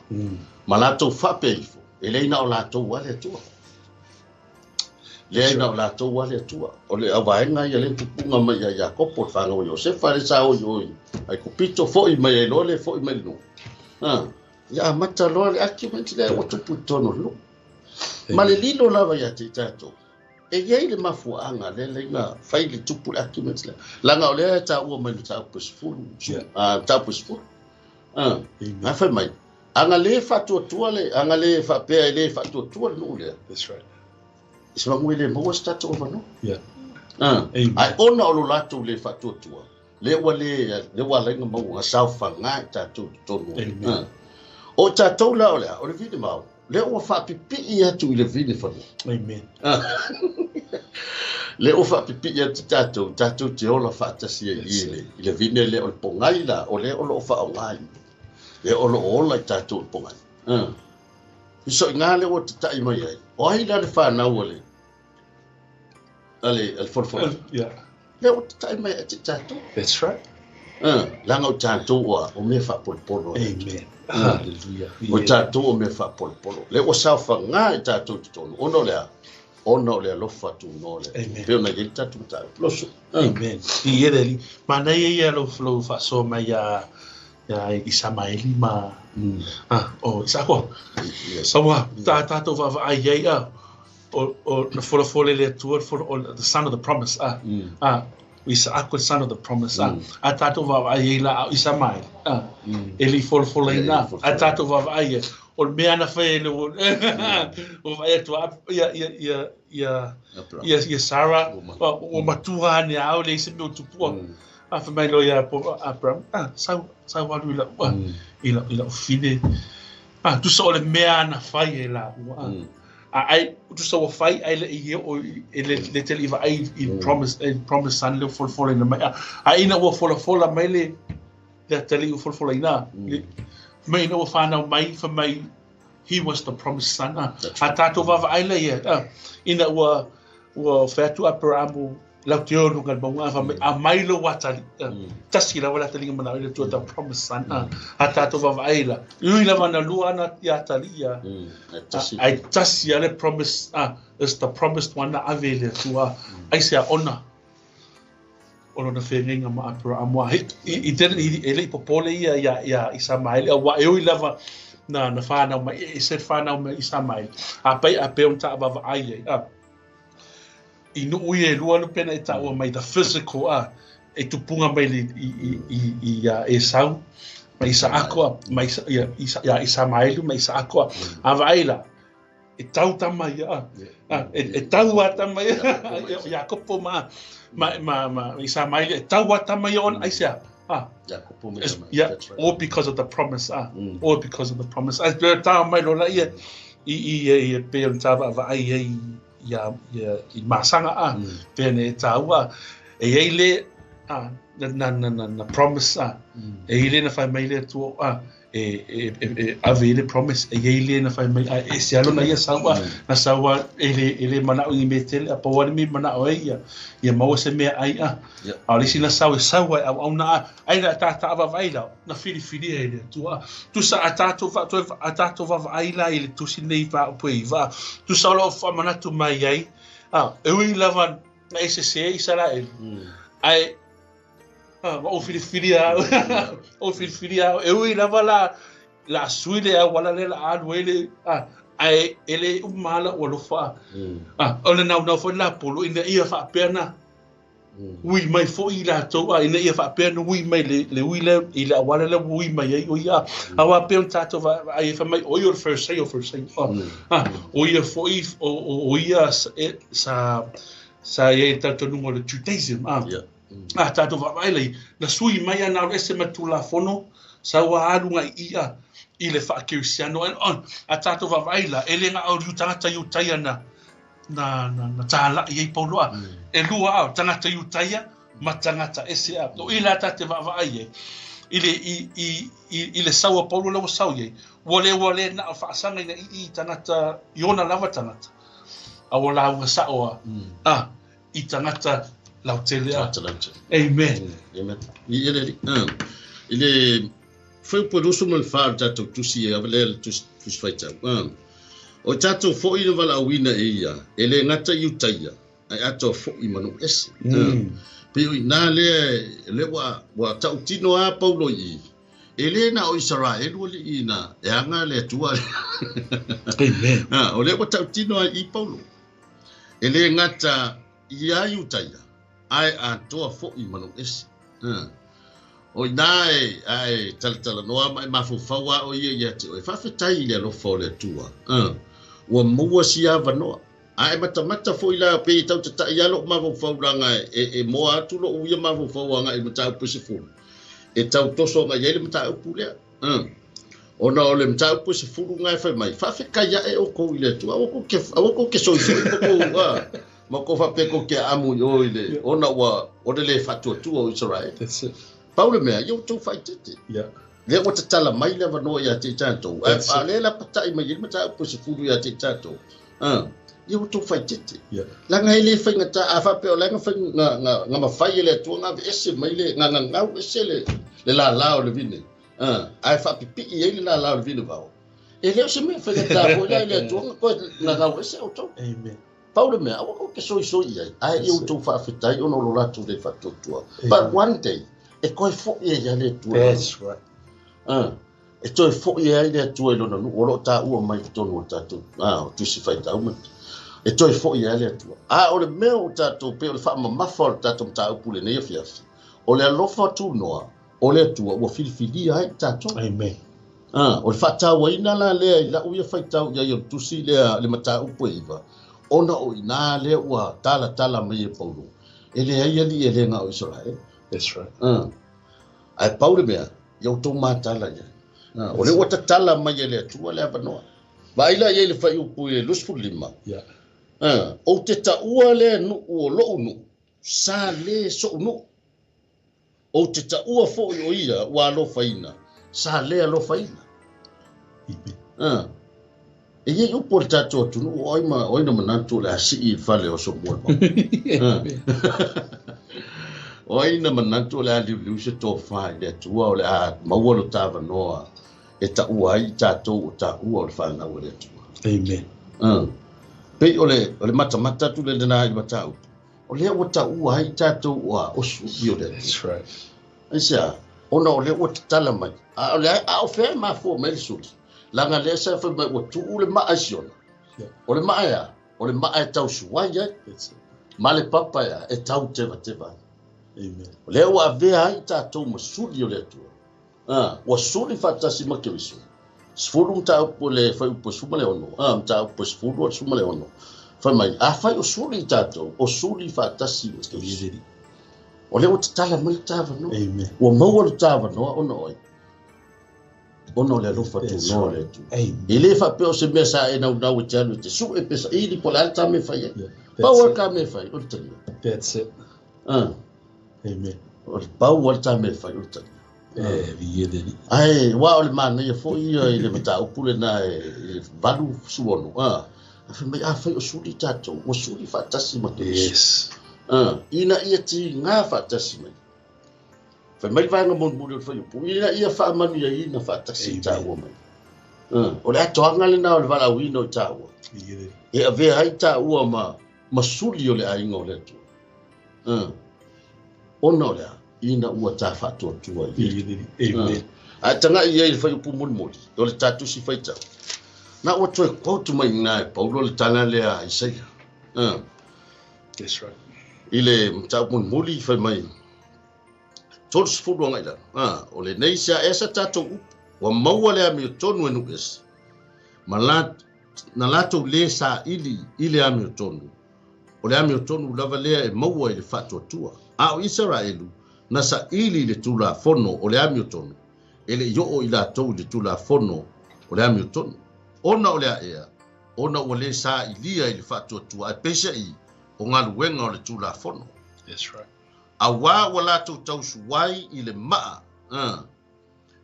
Ma latou faapea ifo, e leai na o latou lava le Atua. Leai na o latou lava le Atua. O le auvaega ia lea na tupuga mai ia Iakopo, le fanau a Iosefa lea sa o i o i Aikupito, foi mai ai loa lea foi mai le nuu. Ia amata loa le argument lea ua tupu i totonu o le nuu. Ma le lilo lava ia te i tatou, e i ai le mafuaaga lea lea na fai le tupu le argument lea. Leaga o lea e taua mai le mataupu e 10, mataupu e 10. Na fai mai, a na le faatuatua le, a na le faapea e le faatuatua le nuu lea. That's right. I se magu e le maua se tatou avanoa. Ae ona o lo latou le faatuatua, lea ua le, lea ua ala ai ona maua, na saofaga i tatou i totonu. O tatou la o le a, o le vine mao, lea ua faapipii atu i le vine fanua. Amen. Lea ua faapipii atu tatou, tatou te ola faatasi ai i le, i le vine lea o le pogai la, o lea o lo o faaaoga i, lea o lo o ola i tatou i le pogai. Fesoiga lea ua tatai mai ai, o ai la le fanau a le, a le, a le folafolaga? Lea ua tatai mai ia te tatou. That's right. Leaga o tatou ua o mea faapolopolo. Amen. Hallelujah. O tatou o mea faapolopolo. Lea ua saofaga i tatou i totonu, ona o le a? Ona o le alofa tunoa o le Atua. Pei ona i ai le tatou mataupu. Loso. Amen. I e le Alii. Manaia ia lou lou faasoa mai iā iā Isamaeli ma o Isaako. Yes. Aua tā tātou vaavaai i ai a o o na folafola e le Atua le folo o the son of the promise a a o Isaako the son of the promise a a tātou vaavaai i ai la a o Isamaeli a e le i folafolaina a tātou vaavaai i ai o le mea na fai e le ua vaai atu a ia ia ia ia ia ia Sarah ua matua ane a ʻaʻole i se mea o tupua a fai mai loa ia Abraham a sau sau alu i lau i lau i lau fine a tusa o le mea na fai e lāua a ai tusa ua fai ai le i o e le le tele i vaai i promise i promise son le folafolaina mai a ina ua folafola mai le le atalii ua folafolaina mai ina ua whanau mai fai mai he was the promised son a a tātou vaavaai la ia a ina ua ua fai atu Aperamu lau te o luga i le mauga fai mai aumai lou atalii tasi lava le atalii na manao ai le Atua the promised son a a tātou vaavaai la e ui lava na lua ana ia atalii ia ai tasi a le promise a is the promised one na ave e le Atua aisea ona o lona feagaiga ma Aperaamo. A he didn't, e le i popole ia iā, iā Isamaeli, auā e ui lava na, na whānau mai, e ese le whānau mai Isamaeli. A pai a pei ona taavaavaai ai, a, i nuu ia e lua lupena e taua mai the physical, a, e tupuga mai le, i, i, i, i a Esau, ma Isaako, a, ma Isa, ia, Isa, ia Isamaeli ma Isaako, a, a vaai la, e tau tama ia, e tau a tama ia, Iakopo ma, ma, ma, ma Isamaeli, e tau a tama ia ona, aisea, ah. Iakopo ma Isamaeli, yeah, that's right. All because of the promise, ah. All because of the promise. Ai, pea tā mai lola ia, i, i, i, i pei ona tāvaavaai ai ia, ia, i Masaga, ah, pea nei e tāua, e iai le, ah, na, na, na, na, na promise, ah, e iai le na whai mai le Atua, ah, e, e, e, e ave i le promise, e iai le na fai mai, a e ese lona ia saua, na saua e le, e le manao i mea tele, a pau lava le mea i manao ai ia, ia maua se mea ai a. A o le isi na sau e sau ai auauna a, ai la ta taavaavaai la, na filifilia e le Atua. Tusa a tatou va, toe, a tatou vaavaai la i le tusi nei mataupu e iva, tusa o loo faamanatu mai ai, a, e ui lava na e sese Isaraelu, ae Ma ou filifilia au, ou filifilia au. E ui lava la, la sui le auala lea la alu ai le, a, ae e le uma lava lou alofa. A, o le naunau foi la Paulo ina ia faapea na ui mai foi i latou, a, ina ia faapea na ui mai le, le ui lea, i le auala lea ua ui mai ai o ia. Aua pei ona tatou vaai ai fai mai, o ia o le Farisai o Farisai. A, o ia foi, o, o, o ia e, sa, sa i ai le talitonuga o le Judaism, a. Yeah. A tatou vaavaai lai, na sui mai a na alu ese mai Tulafono, sau a alu agai i a i le faakerisiano. A tatou vaavaai la, e le na o tagata Iutaia na na na, na tāla'i ai Paulo a. E lua a, tagata Iutaia ma tagata ese a. O i la ta te vaavaai ai, i le, i, i, i, i le sau a Paulo lea ua sau i ai, ua le ua le na o faasaga ina i i tagata, i ona lava tagata. A ua lauga sao a, a, i tagata lautele a. Tagata lautele. Amen. Amen. I ele ali. I le fuaiupu e 24 o le tatou tusi e ave lea le tusi, tusi faitau. O tatou foi na valaauina e ia, e le gata i Iutaia, ae atoa foi ma nuu ese. Pei o i ina lea, lea ua, ua tautino a Paulo i i, e le na o Isaraelu alii na e aga le Atua. Amen. O lea ua tautino a i Paulo. E le gata ia Iutaia, ae atoa foi ma nuu ese. O ina e, ae talatalanoa ma e mafaufau a o ia ia te oe, faafetai i le alofa o le Atua. Ua maua si avanoa. A e matamata foi la, pei e tau tatai lava lou mafaufau leaga e, e moa atu lou ia mafaufau agai i le mataupu e 10. E tau toso agai ai le mataupu lea. Ona o le mataupu e 10 na e fai mai, faafetai ae outou i le Atua, aua kou te, aua kou te soisoi ma kou, ma kou faapea kou te aamu i o i le, ona ua, o le le faatuatua o Isaraele. That's it. Pau le mea, ia outou faaeteete. Yeah. Lea ua tatala mai le avanoa ia te i tatou. Ae, That's it. a lea la pata'i mai ai le mataupu e 10 ia te i tatou. Ia outou faaeteete. Yeah. Leaga e le faigata, a faapea o la e na fai, na, na, na mafai e le Atua na aveese mai le, na gagau ese le, le lala o le vine. Ae faapipii ai le lala o le vine vao. E le o se mea faigata foi la i le Atua na toe gagau ese outou. Amen. Pau le mea, aua kou te soisoi i ai, ae ia outou faafetai ona o lo latou le faatuatua. But one day, e toe fo'i ai lava le Atua. That's right. E toe fo'i ai le Atua i lona nuu, o lo o taua mai i totonu o le tatou o Tusi Faitau ma e toe fo'i ai le Atua. A o le mea o tatou, pei o le faamamafa o le tatou mataupu i lenei afiafi, o le alofa tunoa o le Atua ua filifilia ai i tatou. Amen. O le faatauaina la lea i lau ia faitau i ai o le tusi lea, le mataupu e 9, ona o i nā lea ua talatala mai e Paulo, e leai alii e le na o Isaraele. That's right. Ae pau le mea, ia outou matala i ai. O lea ua tatala mai e le Atua le avanoa. Vaai la i ai le fuaiupu i le 25. Yeah. Ou te taua lea nuu o lou nuu, sa le sou nuu. Ou te taua foi o ia ua alofaina, sa le alofaina. E iai upu a le tatou atunuu, o ai ma o ai na manatu o le a sii i le fale o Aso Mua le Maota. O ai na manatu o le a liuliu se tofa i le Atua, o le a maua lo ta avanoa e taua ai i tatou o taua o le fanau a le Atua. Amen. Pei o le matamata atu le lena i le mataupu, o lea ua taua ai i tatou ua o suli o le Atua. That's right. Aisea, ona o lea ua tatala mai. A o le a o fea e mafua mai le suli. Laga lea sa fai mai ua tuu le maa i siona. O le maa ea, o le maa e tau suai ai. That's it. Ma le papa ea, e tau tevateva ai. Amen. O lea ua avea ai tatou ma suli o le Atua. Ua suli faatasi ma Keriso. 10 mataupu le fuaiupu e 16. Mataupu e 10 o le 16. Fai mai, afai o suli i tatou, o suli faatasi ma Keriso. O lea ua tatala mai le tavanoa. Amen. Ua maua le tavanoa ona o ai. Ona o le alofa tunoa o le Atua. Amen. E le faapea o se mea sa e naunau e te alu e te sue pe saili po o le a le tā mea fai ai. Yeah, Pau that's a le it. tā mea fai, o le talia. That's it. Amen. O le pau a le tā mea fai, o le talia. E, vi e le ni. Ai, ua o le manaia foi ia i le mataupu lena e 86. A fai mai, a fai o suli tatou, ua suli faatasi ma Keriso. Yes. Ina ia tiga faatasi mai. Fai mai le vaega mulimuli o le fuaiupu, ina ia faamanuiaina faatasi i Amen. taua mai. O le atoaga lena o le valaauina o i taua. Vi e le ni. E avea ai taua ma suli o le aiga o le Atua. Ona o le a, ina ua tā faatuatua i le Vi e le ni. Amen. Ae taga'i i ai le fuaiupu mulimuli, o le tatusi faitau. Na ua toe quote mai i ngā e Paulo le tala lea a Isaia. That's right. I le mataupu mulimuli fai mai, 30 agai lalo. O lenei se a esa tatou upu, ua maua le amiotonu e nuu ese. Ma na latou le saili i le amiotonu. O le amiotonu lava lea e maua i le faatuatua. A o Isaraelu, na saili i le Tulafono o le amiotonu, e le i oo i latou i le Tulafono o le amiotonu. Ona o le aea, ona ua le sailia i le faatuatua, ae peiseai o galuega o le Tulafono. That's right. Auā ua latou tausuai i le maa,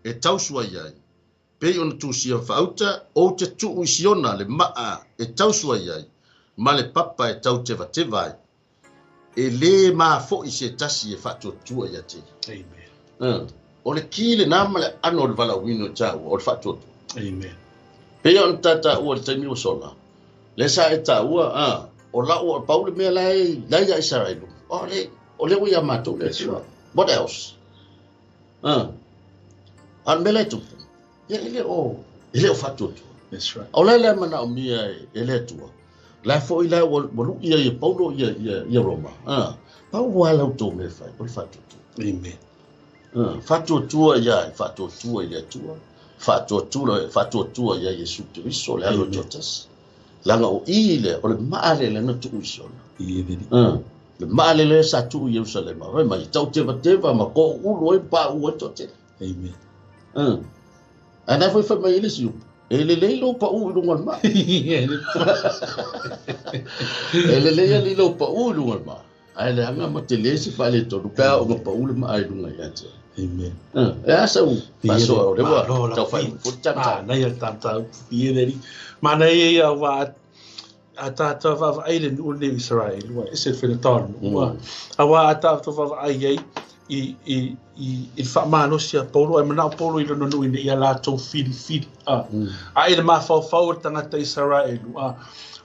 e tausuai ai, pei ona tusia faauta, ou te tuu i siona le maa e tausuai ai, ma le papa e tautevateva ai. E le mafo'i se tasi e faatuatua ia te. Amen. O le ki le nā ma le ano o le valaauina o taua, o le faatuatua. Amen. Pei ona tataua i le taimi ua sola, le sa e taua, o lau o pau le mea la e ia Israelu. O le ua ia matou le That's Atua. right. What else? A le mea la e tupu, ia e le o faatuatua. That's right. O le manaomia e le Atua. La foi la ua lui ia Paulo ia Roma. Pau ua lau tō mea fai, o le faatuatua. Amen. Faatuatua ia, faatuatua i le Atua. Faatuatua ia Iesu Keriso, le alo Amen. toatasi. Langa o i le, o le maale le na tuu i siona. I e le ni. Le maale le sa tuu i Jerusalema. Fai mai, tau tevateva ma ko ulu ai pa ua toatele. Amen. Ae na foi fai mai e le si upu. E lelei lou pau i luga o le maa. E lelei ali lou pau i luga o le maa. Ae leaga ma tele se faaletonu, pe a o ga pau le maa i luga ia te. Amen. E a sau faasoa o le ua Malo la tau fai fi. fo tata. Manaia le tatau vi e le ni. Manaia ia wa a tātou vaavaai le nuu lenei o Israel, ua ese le faigata o le nuu. Ua, a wā a tātou vaavaai ai, i i i i le faamalosi a Paulo ae manao Paulo i lona nuu ina ia latou filifili a a i le mafaufau o le tagata Isaraelu a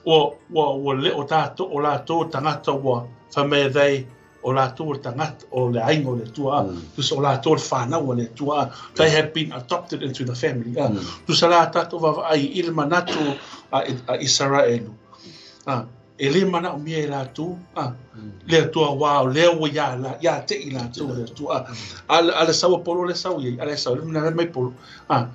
ua ua ua le o tatou o latou tagata ua fai mai they o latou o le tagata o le aiga o le Atua a tusa o latou le fanau a le Atua a they have been adopted into the family a tusa la tatou vaavaai i le manatu a a Isaraelu a e le manaomia e latou a le Atua aua o lea ua ia la ia te i latou le Atua a a le sau a Paulo le sau i a le sau le mana mai Paulo a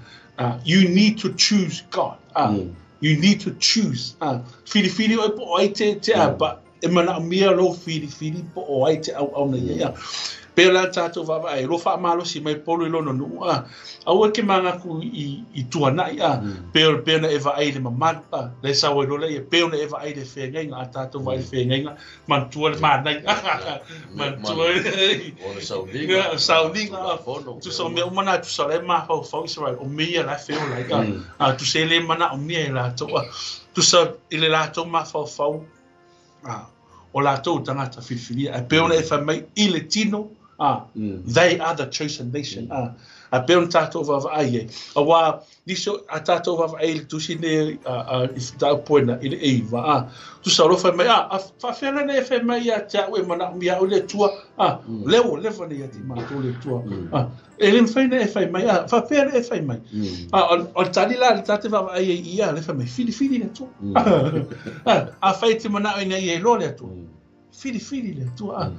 you need to choose God a you need to choose a filifili oe po o ai te te a ba e manaomia lou filifili po o ai te auauna ia ia pe la tatou vaavaai lo faamalosi mai Paulo i lona nuu a aua ke manatu i i tuanai a pe o pe na e vaai le mamalu a le sau ai lola ia pe ona e vaai le feagaiga a tatou vaai le feagaiga manatua le manai manatua O le sauniga. Sauniga tusa o mea uma na tusa le mafaufau Israel o mea ia la e feola ai a tusa e le manaomia e latou a tusa i le latou mafaufau a o latou tagata filifilia ae pe ona e fai mai i le tino a they are the chosen nation a a pe ona tatou vaavaai ai aua nisi a tatou vaavaai i le tusi nei a i mataupu i le 9 a tusa o lo fai mai a faafefea la na e fai mai ia te au e manaomia au le Atua a lea ua leva na ia te i matou le Atua a e le mafai na e fai mai a faafefea la e fai mai a o le tali la le tate vaavaai ai ia le fai mai filifili le Atua a a fai te manao ina ia iloa le Atua filifili le Atua a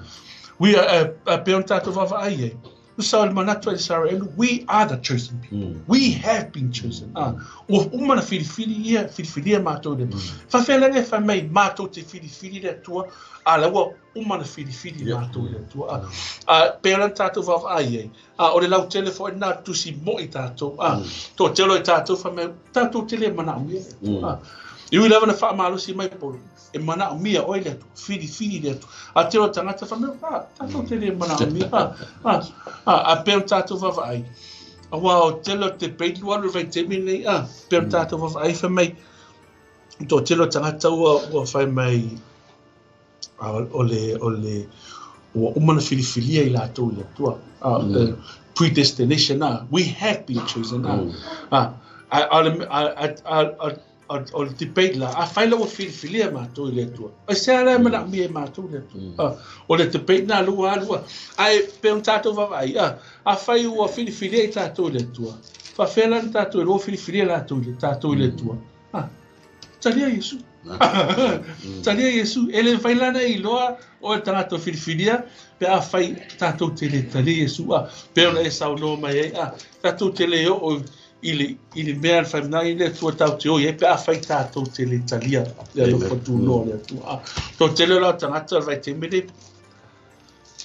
we are a pe ona tatou vaavaai ai tusa o le manatu a Israel we are the chosen people we have been chosen a ua uma na filifili ia filifilia matou le faafefea la e fai mai matou te filifili le Atua a la ua uma na filifili matou le Atua a pe ona tatou vaavaai ai a o le lautele foi na tusi moi tatou a to telo e tatou fai mai tatou te le manaomia le Atua a i ui lava na faamalosi mai Paulo e manaomia oe le Atua filifili le Atua a telo tagata fai mai a tatou te le manaomia a a a a pe ona tatou vaavaai aua o tele o te peilu alu le vaitaimi nei a pe ona tatou vaavaai fai mai to tele o tagata ua ua fai mai a o le o le ua uma na filifilia i latou i le Atua the predestination a we have been chosen a a a a a a o le debate la a fai la ua filifilia matou i le Atua ai se ala e manaomia e matou le Atua o le debate na lua lua ai pe ona tatou vaavaai a a fai ua filifilia i tatou i le Atua faafefea la na tatou e lua filifilia latou i le tatou i le Atua a talia Iesu talia Iesu e le mafai la na iloa o le tagata filifilia pe a fai tatou te le talia Iesu a pe ona e saunoa mai ai a tatou te le oo i le i le mea le fai mai le Atua tau te oi ai pe a fai tatou te le talia le alofa tunoa o le Atua a to tele o la tagata le vaitaimi nei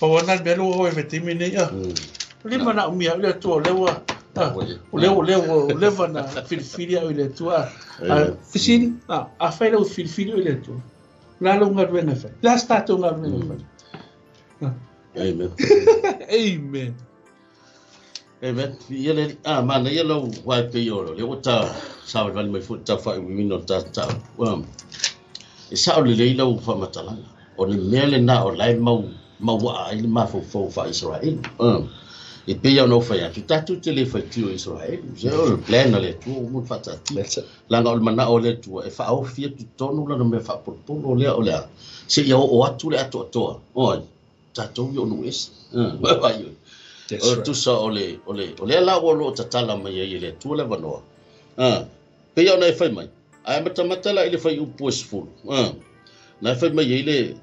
pau ana le mea lua oi vaitaimi nei a le manaomia le Atua o lea ua o lea ua lea ua leva na filifili au i le Atua a fesili a a fai lau filifili i le Atua la lau galuega e fai la se tatou galuega e fai. Amen. Amen. Amen. Ia le a mana ia lau wai pe o le ua ta sa vali mai fu ta fa i no ta ta. E sa o le lei lau faamatalaga. O le mea le na o lai mau mau a ai le mafaufau fa Israel. E pe ia no fai atu tatou te le faitio Israel. Se o le plan a le Atua ua mo faataatia. That's it. Laga o le manao o le Atua e faaofi atu tonu lana mea faapolopolo lea o le a. Se ia oo atu le atoatoa. Oi, tatou i o nuu ese. Vai oi. That's O right. tusa o le o le o lea la ua lo tatala mai ai e le Atua le avanoa. Pe ia ona e fai mai. Ae matamata la i le fai upu e 10. Na e fai mai ai le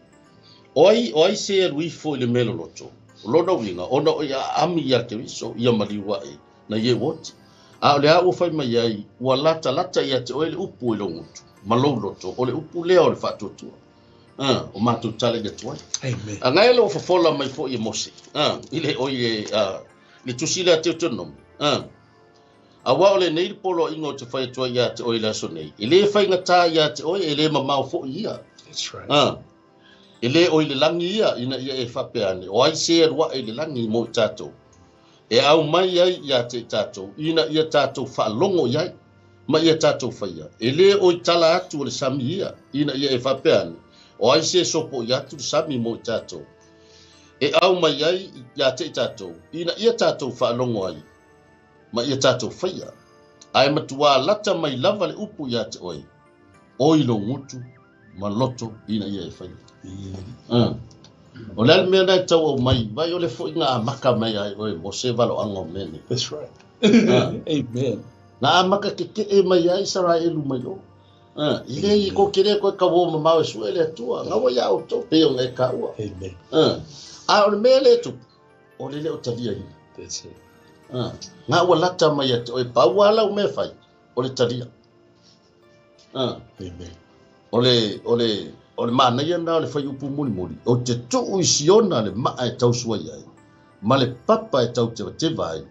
o ai se alu ifo i le mea loloto. O lona uiga ona o ia ami ia Keriso ia maliu ae na ie oti. A o le a ua fai mai ai ua lata lata ia te oe le upu i lou gutu ma lou loto o le upu lea o le faatuatua. O matou tala i le Atua. Amen. A ngai le fofola mai foi e Mose. I le o i le tusi le Deuteronomy. A wa o le nei le polo ingo te fai atua ia te oe le aso nei. E le faigata ia te oe e le mamao foi ia. That's right. E le o i le langi ia ina ia e faapea ane. O ai se alu ae i le langi mo i tatou. E au mai ai ia te i tatou ina ia tatou faalogo i ai ma ia tatou faia. E le o i tala atu o le sami ia ina ia e faapea ane. O ai se sopo i atu le sami mo i tatou. E au mai ai ia te i tātou, ina ia tātou whaalongo ai, ma ia tātou whaia. Ae matua lata mai lava le upu ia te oe, oi lo ngutu, ma loto ina ia e whaia. O le ale mea nei tau au mai, vai o le fo inga a maka mai ai oe, mo se valo anga o mene. That's right. Amen. Na a maka ke ke e mai ai Israelu mai o. I le i ko kere koe ka wō mamau e sue le atua, ngawa ia o tō pe o ngai ka ua. Amen. A o le mea le tupu, o le leo talia hina. That's it. Ngā ua lata mai ate oe, pau ala o mea whai, o le talia. Amen. O le mānaia nā o le whai upu muli muli, o te tuu i siona le maa e tausua iai, ma le papa e tau te wateva ai,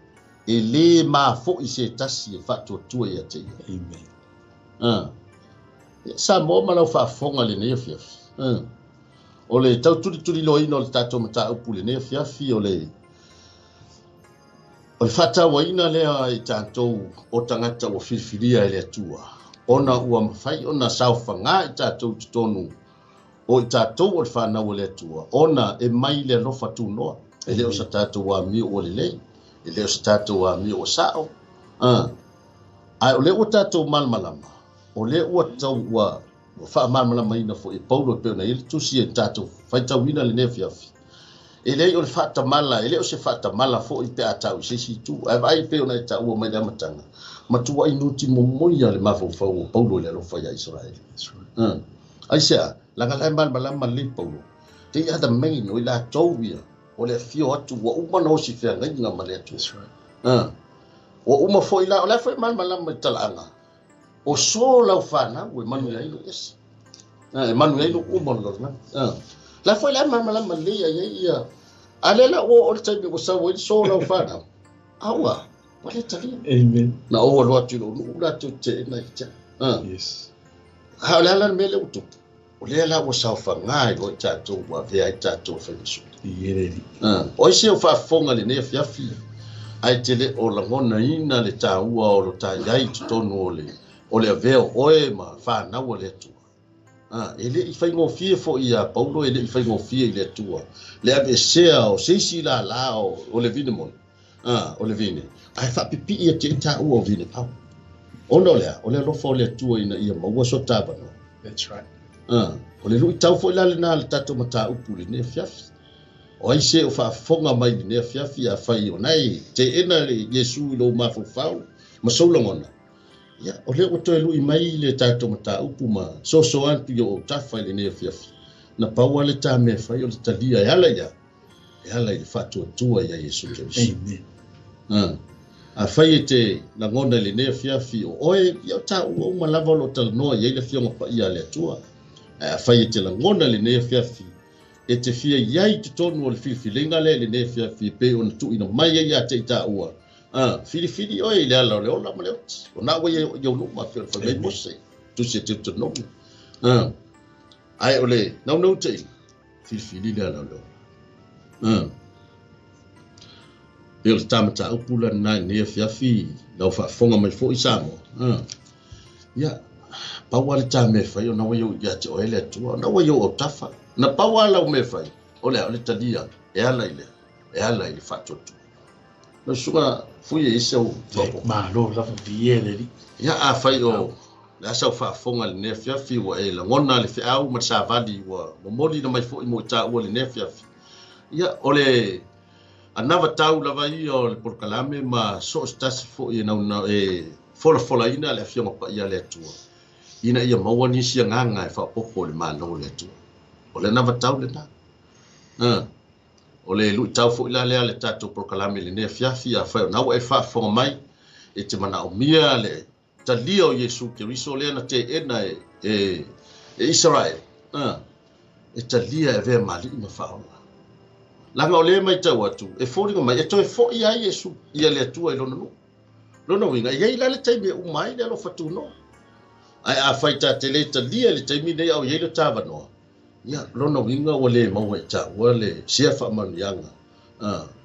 e le mā fo i se tasi e whātua tua ia te ia. Amen. Sa mō malau whaafonga le nei afiafi. O le tau turi turi loina o le tātou mata upu le nei afiafi, o le whātaua ina lea i tātou o tangata ua whiriwhiria e le atua. Ona ua mawhai ona saofanga i tātou te tonu o i tātou o le whānau o le atua. Ona e mai le alofa tūnoa. E leo sa tātou a mio o le lei. E leo sa tātou a mio o sao. Ai o le ua tātou malmalama. O le ua tau ua whaamalmalama ina fo e Paulo pe ona ele tusi e tātou whaitauina le nefiafi. E lei o le whaatamala, e leo se whaatamala fo i pe atau i sesi tu. Ai vai pe ona e tā ua mai le amatanga. Matua i nuti momoia le mawhaufau o Paulo le alofa ia Israel. That's right. Ai sea, langa lai malmalama le Paulo. Te ia the main o i la tau ia. O le fio atu ua uma na osi whia ngai ngā male atu. That's right. O uma fo i la, o le fo i malmalama i talaanga. O so lau whanau, e manu ia ilo, yes. E manu ia ilo uma lo na. La fo i la malmalama le ia ia ia. A le la o le taimi o sau i so lau whanau. Aua, wale talia. Amen. Na o alo atu ilo, nu ula tu te ina i te. Yes. Ha o le ala mele utupu. O le ala ua sau whangai o i tātou ua vea i tātou whaimisu. Iereri. O isi o whaafonga le nea fiafi. Ai te le o langona ina le tāua o lo tā iai te tonu o le. O le aveo oe ma whanau o le atua. E le i whaingofie fo ia Paulo, e le i whaingofie i le atua. Le ave sea o seisi la la o le vine moni. O le vine. Ai whapipi ia te tāua o vine pau. Ona o lea, o le alofa o le atua ina ia maua so tāwano. That's right. O le lui tau fo i lale nā le tātou mata upu le nea fiafi. O ai se o whaafonga mai le nea fiafi a whai o nei. Te ena le Yesu i lo mawhawhau. Ma saulangona. Ia, o le o toe lui mai le tātou mata upu ma soso antu i o tawha i le nea fiafi. Na paua le tā mea whai o le talia e ala ia. E ala i le whātua tua ia Yesu Keriso. Amen. A whai e te langona i le nea fiafi o oe, ia o tā ua uma lava o lo talanoa ia i le fionga pa ia le atua. A whai e te langona le nea fiafi e te fia iai te tonu o le whiliwhilinga le le nea fiafi pe o na tuina mai ia te i tā ua. Whiliwhili oe i le ala o le ola ma le oti. O nā ua ia uluma whia o whai mose. Tusi e te utonomi. Ai o le nau nau te i. Whiliwhili le ala o le ola. Pe o le tāmata upula nā nea fiafi lau whaafonga mai fo i Samoa. Ia, paua le tā mea whai o na wai o ia te oe le atua. O na wai o o tawha. Na paua lau mea whai. O le o le talia. E ala i le. E ala i le whaatotu. No suga fui e ise o toko. Malo lava viele ri. Ia a whai o le asa o whaafonga le nea fiafi ua e langona le whiau ma savali ua momoli na mai fo i mo i tā ua le nea fiafi. Ia o le anawa tau lava ia o le polokalame ma so stasi fo i na e fola fola ina le afionga pa ia le atua. Ina ia maua nisi a nganga e whaapopo le māno le atua. O le anawa tau le nā. O le lui tau fo ila lea le tātou polokalame le nea fiafi a whai o naua e whaafonga mai e te mana o mia le talia o Yesu Keriso lea na te ena e Israel. E talia e vea mali ma whaola. Langa o le mai tau atu, e fōringa mai, e toe fo ia Yesu ia le atua i lona nu. Lona winga, ia i la le taimi e umai le alo whatuno. Ai a whai tā te le talia le taimi nei au ia le tāwanoa. Ia, lona winga o le maua i tā, ua le sia whaamanuianga.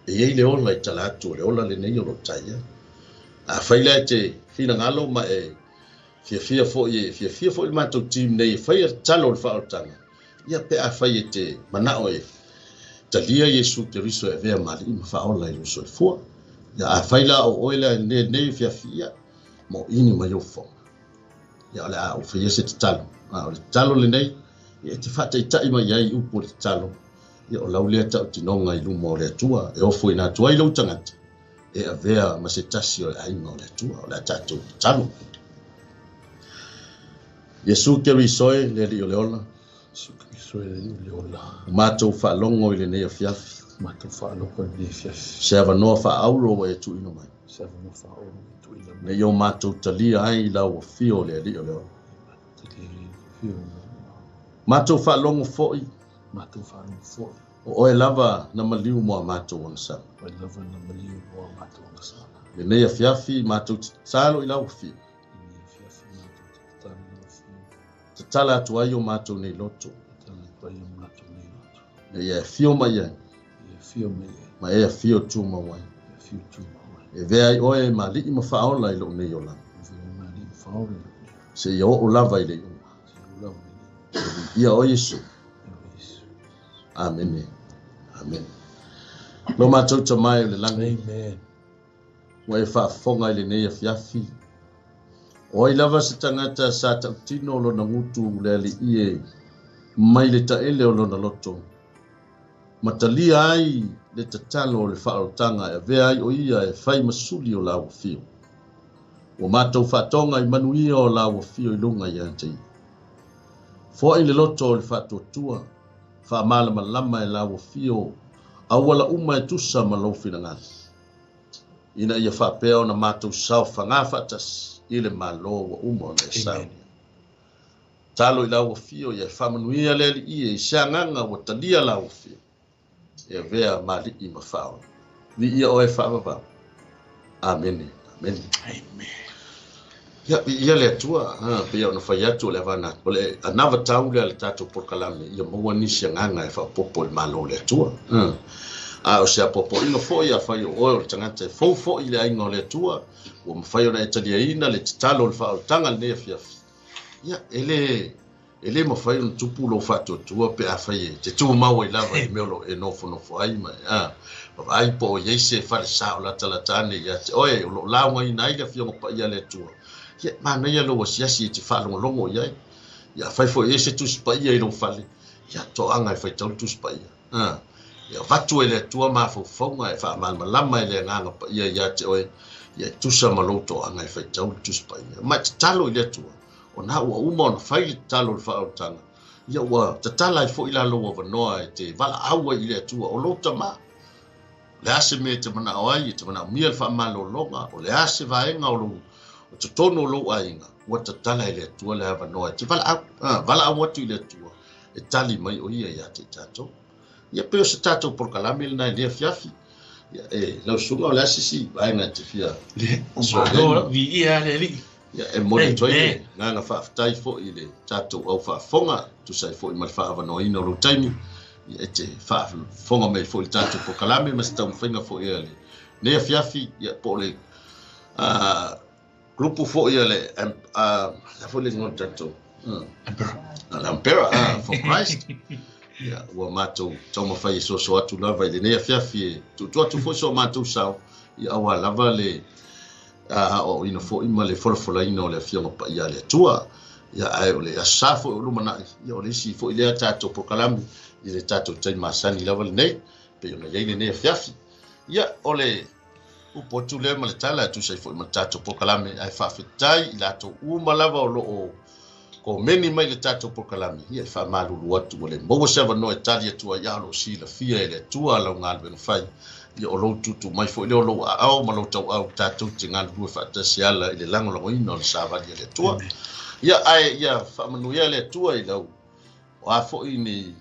E iei le ola i tala atu, le ola le nei o lo taia. A whai lea te whina ngalo ma e fiafia fo i, fiafia fo i mātou team nei, e whai a talo le whaotanga. Ia pe a whai e te manao e, talia Iesu Keriso e avea ma alii ma faaola i lou soifua. Ia afai la o oe lea i lenei afiafi, ia, moʻini mai ou fofoga. Ia o le a ou faia se tatalo. A o le tatalo lenei, ia e te faataitai mai ai i upu o le tatalo, ia o lau lea tautinoga i luma o le Atua, e ofoina atu ai lou tagata e avea ma se tasi o le aiga o le Atua. O le a tatou tatalo. Iesu Keriso e, le Alii o le ola. Iesu Keriso e, le Alii o le ola. Ua matou faalogo i lenei afiafi. Ua matou faalogo i lenei afiafi. Se avanoa faaaulo ua e tuuina mai. Se avanoa faaaulo ua e tuuina mai. Ina ia o matou talia ai i lau afio o le Alii o le ola. Matou faalogo foi. Matou faalogo foi. O oe lava na maliu mo a matou agasala. Oe lava na maliu mo a matou agasala. Lenei afiafi matou te tatalo i lau afio. Lenei afiafi matou te tatalo i lau afio. Tatala atu ai o matou nei loto. Tatala atu ai o matou nei loto. Ina ia e afio mai ai. Ia afio mai ai. Ma e afio tumau ai. E afio tumau ai. E avea ai oe ma alii ma faaola i lou nei olaga. E avea ai ma alii ma faaola i lou nei olaga. Seia oo lava i le iuga. Seia oo lava i le iuga. Viia oe Iesu. Iesu. Amene. Amene. Lo matou Tama e o le lagi. Amen. Ua e faafofoga i lenei afiafi. O ai lava se tagata sa tautino lona gutu le alii e mai le taele o lona loto, ma talia ai le tatalo o le faaolotaga e avea ai o ia e fai ma suli o laua fio. Ua matou faatoga i manuia o laua fio i luga ia te ia. Foai le loto o le faatuatua, faamalamalama e laua fio auala uma e tusa ma lou finagalo, ina ia faapea ona matou saofaga faatasi i le Malo ua uma ona e saunia. Talo i laua fio ia e faamanuia le Alii e i se agaga ua talia laua fio, e avea ma alii ma faaola. Viia oe faavavau. Amene. Amene. Amen. Ia, viia le Atua, ha, pei ona fai atu o le avana, o le anava tau lea le tatou polokalame, ia maua nisi agaga e faaopoopo i le Malo o le Atua. Ha. A o se apoapoaiga foi afai o oe o le tagata e fou foi i le aiga o le Atua, ua mafai ona e taliaina le tatalo o le faaolataga lenei afiafi. Ia, e le, E le mafai ona tupu lou faatuatua pe afai e te tumau ai lava i le mea o lo o e nofonofo ai ma e vaavaai po o i ai se falesa o latalata ane ia te oe o lo o laugaina ai le Afioga Paia a le Atua. Ia, e manaia lou asiasi e te faalogologo i ai. Ia, afai foi e i ai se Tusi Paia i lou fale, ia, toaga e faitau le Tusi Paia. A, e avatu e le Atua mafaufauga e faamalamalama e le Agaga Paia ia te oe, ia e tusa ma lou toaga e faitau le Tusi Paia. Ma e tatalo i le Atua, ona ua uma ona fai le tatalo o le faaolataga, ia ua tatala ai foi la lou avanoa e te valaau ai i le Atua, o lou tama. O le a se mea e te manao ai, e te manaomia le faamalologa, o le a se vaega o lou, o totonu o lou aiga, ua tatala e le Atua le avanoa e te valaau, a, valaau atu i le Atua, e tali mai o ia ia te i tatou. Ia pei o se tatou polokalame lena i lenei afiafi. Ia, e, lau susuga, o le a se isi vaega e te fia Le, o malo, viia le Alii. Ia, e momoli atu ai le agaga faafetai foi i le tatou au faafofoga, tusa ai foi ma le faaavanoaina o lou taimi, ia, e te faafofoga mai foi i le tatou polokalame ma se taumafaiga foi a lenei afiafi, ia, po o le grupu foi a le, a foi le igoa o le tatou, Emperor. Le Emperor for Christ. Ia, ua matou taumafai e soso atu lava i lenei afiafi e tuutuu atu foi so matou sao, ia aua lava le aoaoina foi ma le folafolaina o le Afioga Paia a le Atua. Ia, ae o le Aso Sa foi o lumanai, ia o le isi foi lea tatou polokalame i le tatou taimi masani lava lenei, pei ona i ai lenei afiafi. Ia, o le upu atu lea ma le tala e tusa ai foi ma le tatou polokalame, ae faafetai i latou uma lava o lo o komeni mai i le tatou polokalame, ia e faamalulu atu ua le maua se avanoa e tali atu ai, a o lo o silafia e le Atua lau galuega fai, ia o lou tuutuu mai foi lea o lou aao ma lou tauau tatou te galulue faatasi e ala i le lagolagoina o le savali a le Atua. Ia, ae ia faamanuia le Atua i lau, o a foi ni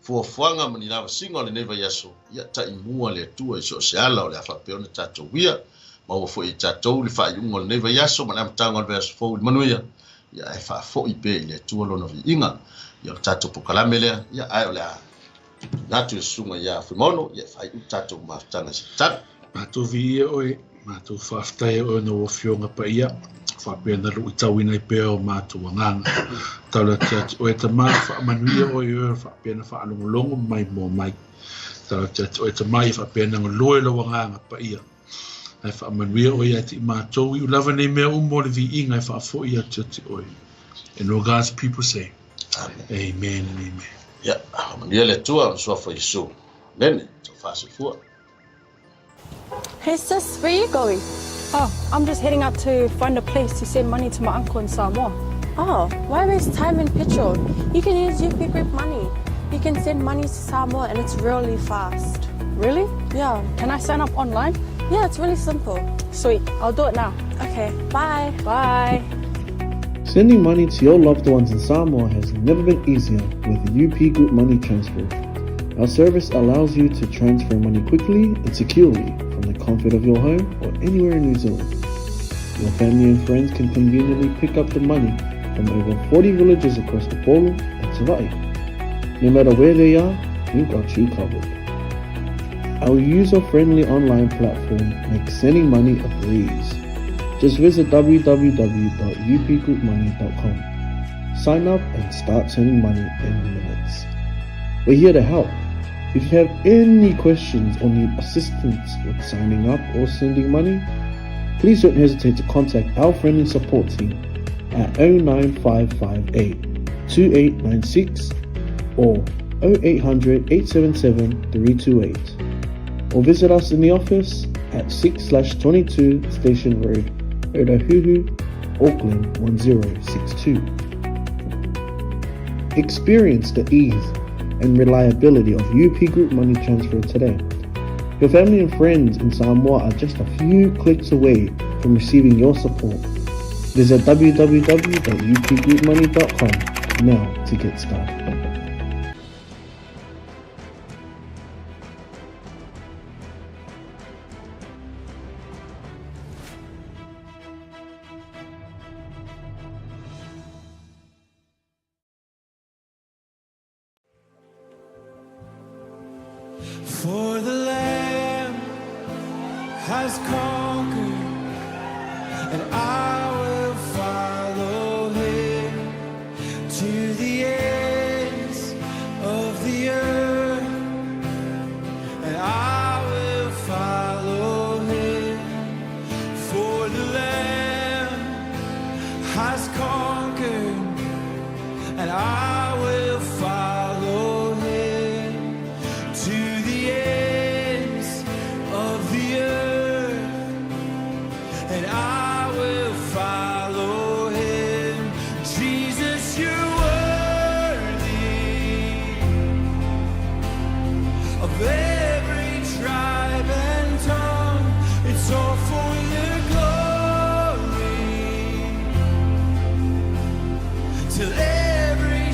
fuafuaga ma ni lavasiga o lenei vaiaso, ia taimua le Atua i so o se ala o le a faapea ona tatou uia. Maua foi e tatou le faaiuga o lenei vaiaso ma le amataga o le vaiaso fou i le manuia, ia ae faafoi pea i le Atua lona viiga. Ia o le tatou polokalame lea, ia ae o le a tuuina atu i le susuga ia Fuimaono, ia e faaiu le tatou mafutaga i se tatalo. Matou viia oe, matou faafetai oe ona ou Afioga Paia, faapea na luitauina ai pea o matou agaga. Taula atu ia te oe Tama, faamanuia oe i oe faapea na faalogologo mai moa mai. Tatalo atu ia te oe Tama ia faapea ona galue lou Agaga Paia. Ae faamanuia oe ia te i matou i ulava nei mea uma o le viiga e faafoi atu ia te oe. And all God's people say, Amen. Amen and amen. Ia, faamanuia le Atua ma Suafa o Iesu. Amene. Tofa soifua. Hey sis, where you going? Oh, I'm just heading out to find a place to send money to my uncle in Samoa. Oh, why waste time and petrol? You can use UP Group Money. You can send money to Samoa and it's really fast. Really? Yeah. Can I sign up online? Yeah, it's really simple. Sweet, I'll do it now. Okay, bye. Bye. Sending money to your loved ones in Samoa has never been easier with UP Group Money Transfer. Our service allows you to transfer money quickly and securely from the comfort of your home or anywhere in New Zealand. Your family and friends can conveniently pick up the money from over 40 villages across Upolu and Savaii. No matter where they are, we've got you covered. Our user-friendly online platform makes sending money a breeze. Just visit www.upgroupmoney.com. Sign up and start sending money in minutes. We're here to help. If you have any questions or need assistance with signing up or sending money, please don't hesitate to contact our friendly support team at 09558 2896 or 0800 877 328 or visit us in the office at 6/22 Station Road, Otahuhu, Auckland 1062. Experience the ease and reliability of UP Group Money Transfer today. Your family and friends in Samoa are just a few clicks away from receiving your support. Visit www.upgroupmoney.com now to get started. For the Lamb has conquered, and I will follow him to the ends of the earth, and I will follow him. For the Lamb has conquered, and I will follow him to the ends of the earth, and I will follow him. Jesus, you're worthy of every tribe and tongue. It's all for your glory. Till every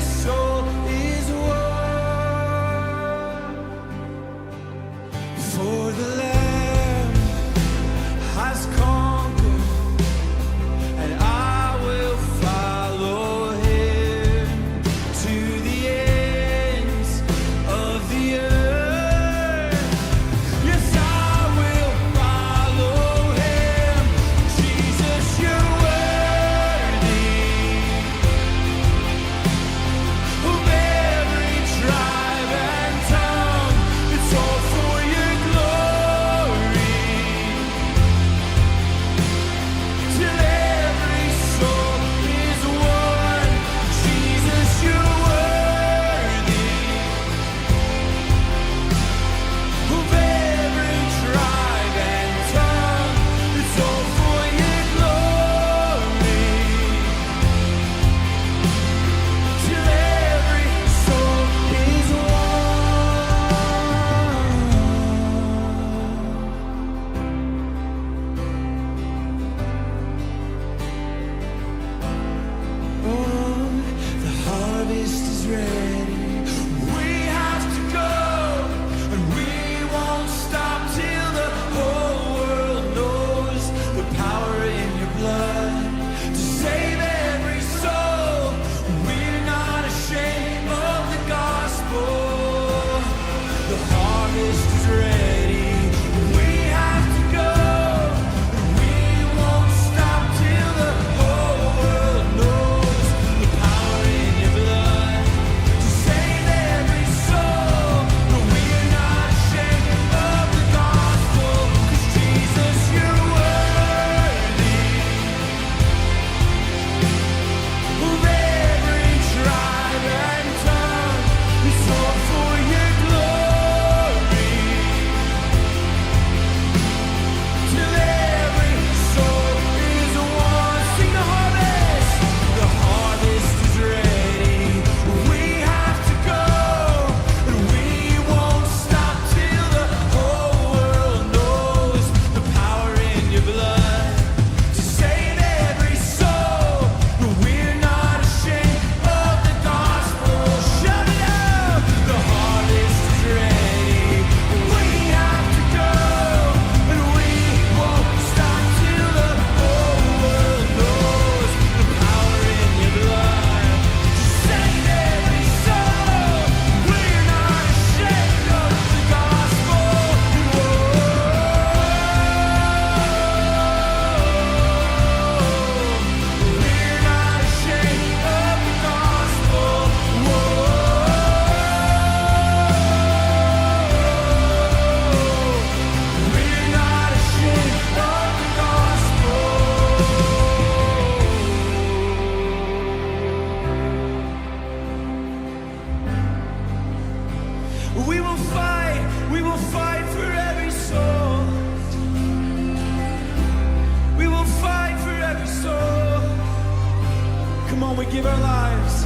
lives.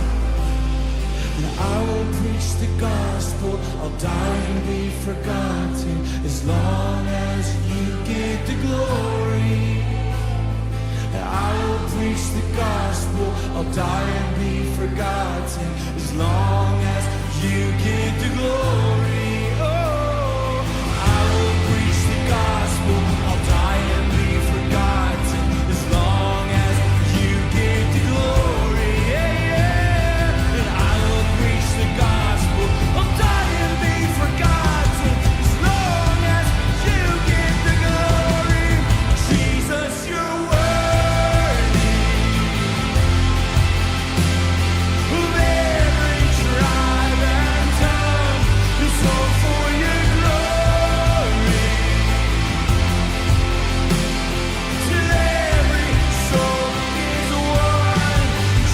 And I will preach the gospel. I'll die and be forgotten as long as you get the glory. And I will preach the gospel. I'll die and be forgotten as long as you get the glory. Oh, I will preach the gospel. I'll die and be forgotten as long as you get the glory. Yeah, yeah. And I will preach the gospel. I'll die and be forgotten as long as you get the glory. Jesus, you're worthy of every tribe and tongue. It's all for your glory. Till every soul is won.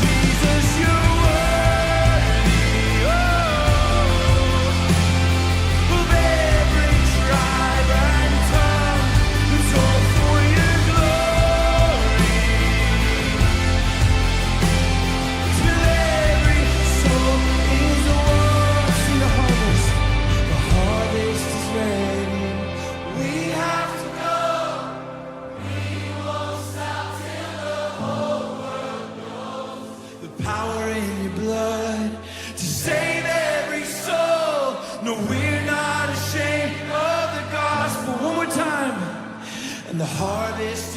Jesus, you're worthy. Oh, of every tribe and tongue. It's all for your glory. Till every soul is won. See the harvest. The harvest is ready. We have to go. We won't stop till the whole world knows the power in your blood to save every soul. No, we're not ashamed of the gospel. One more time. And the harvest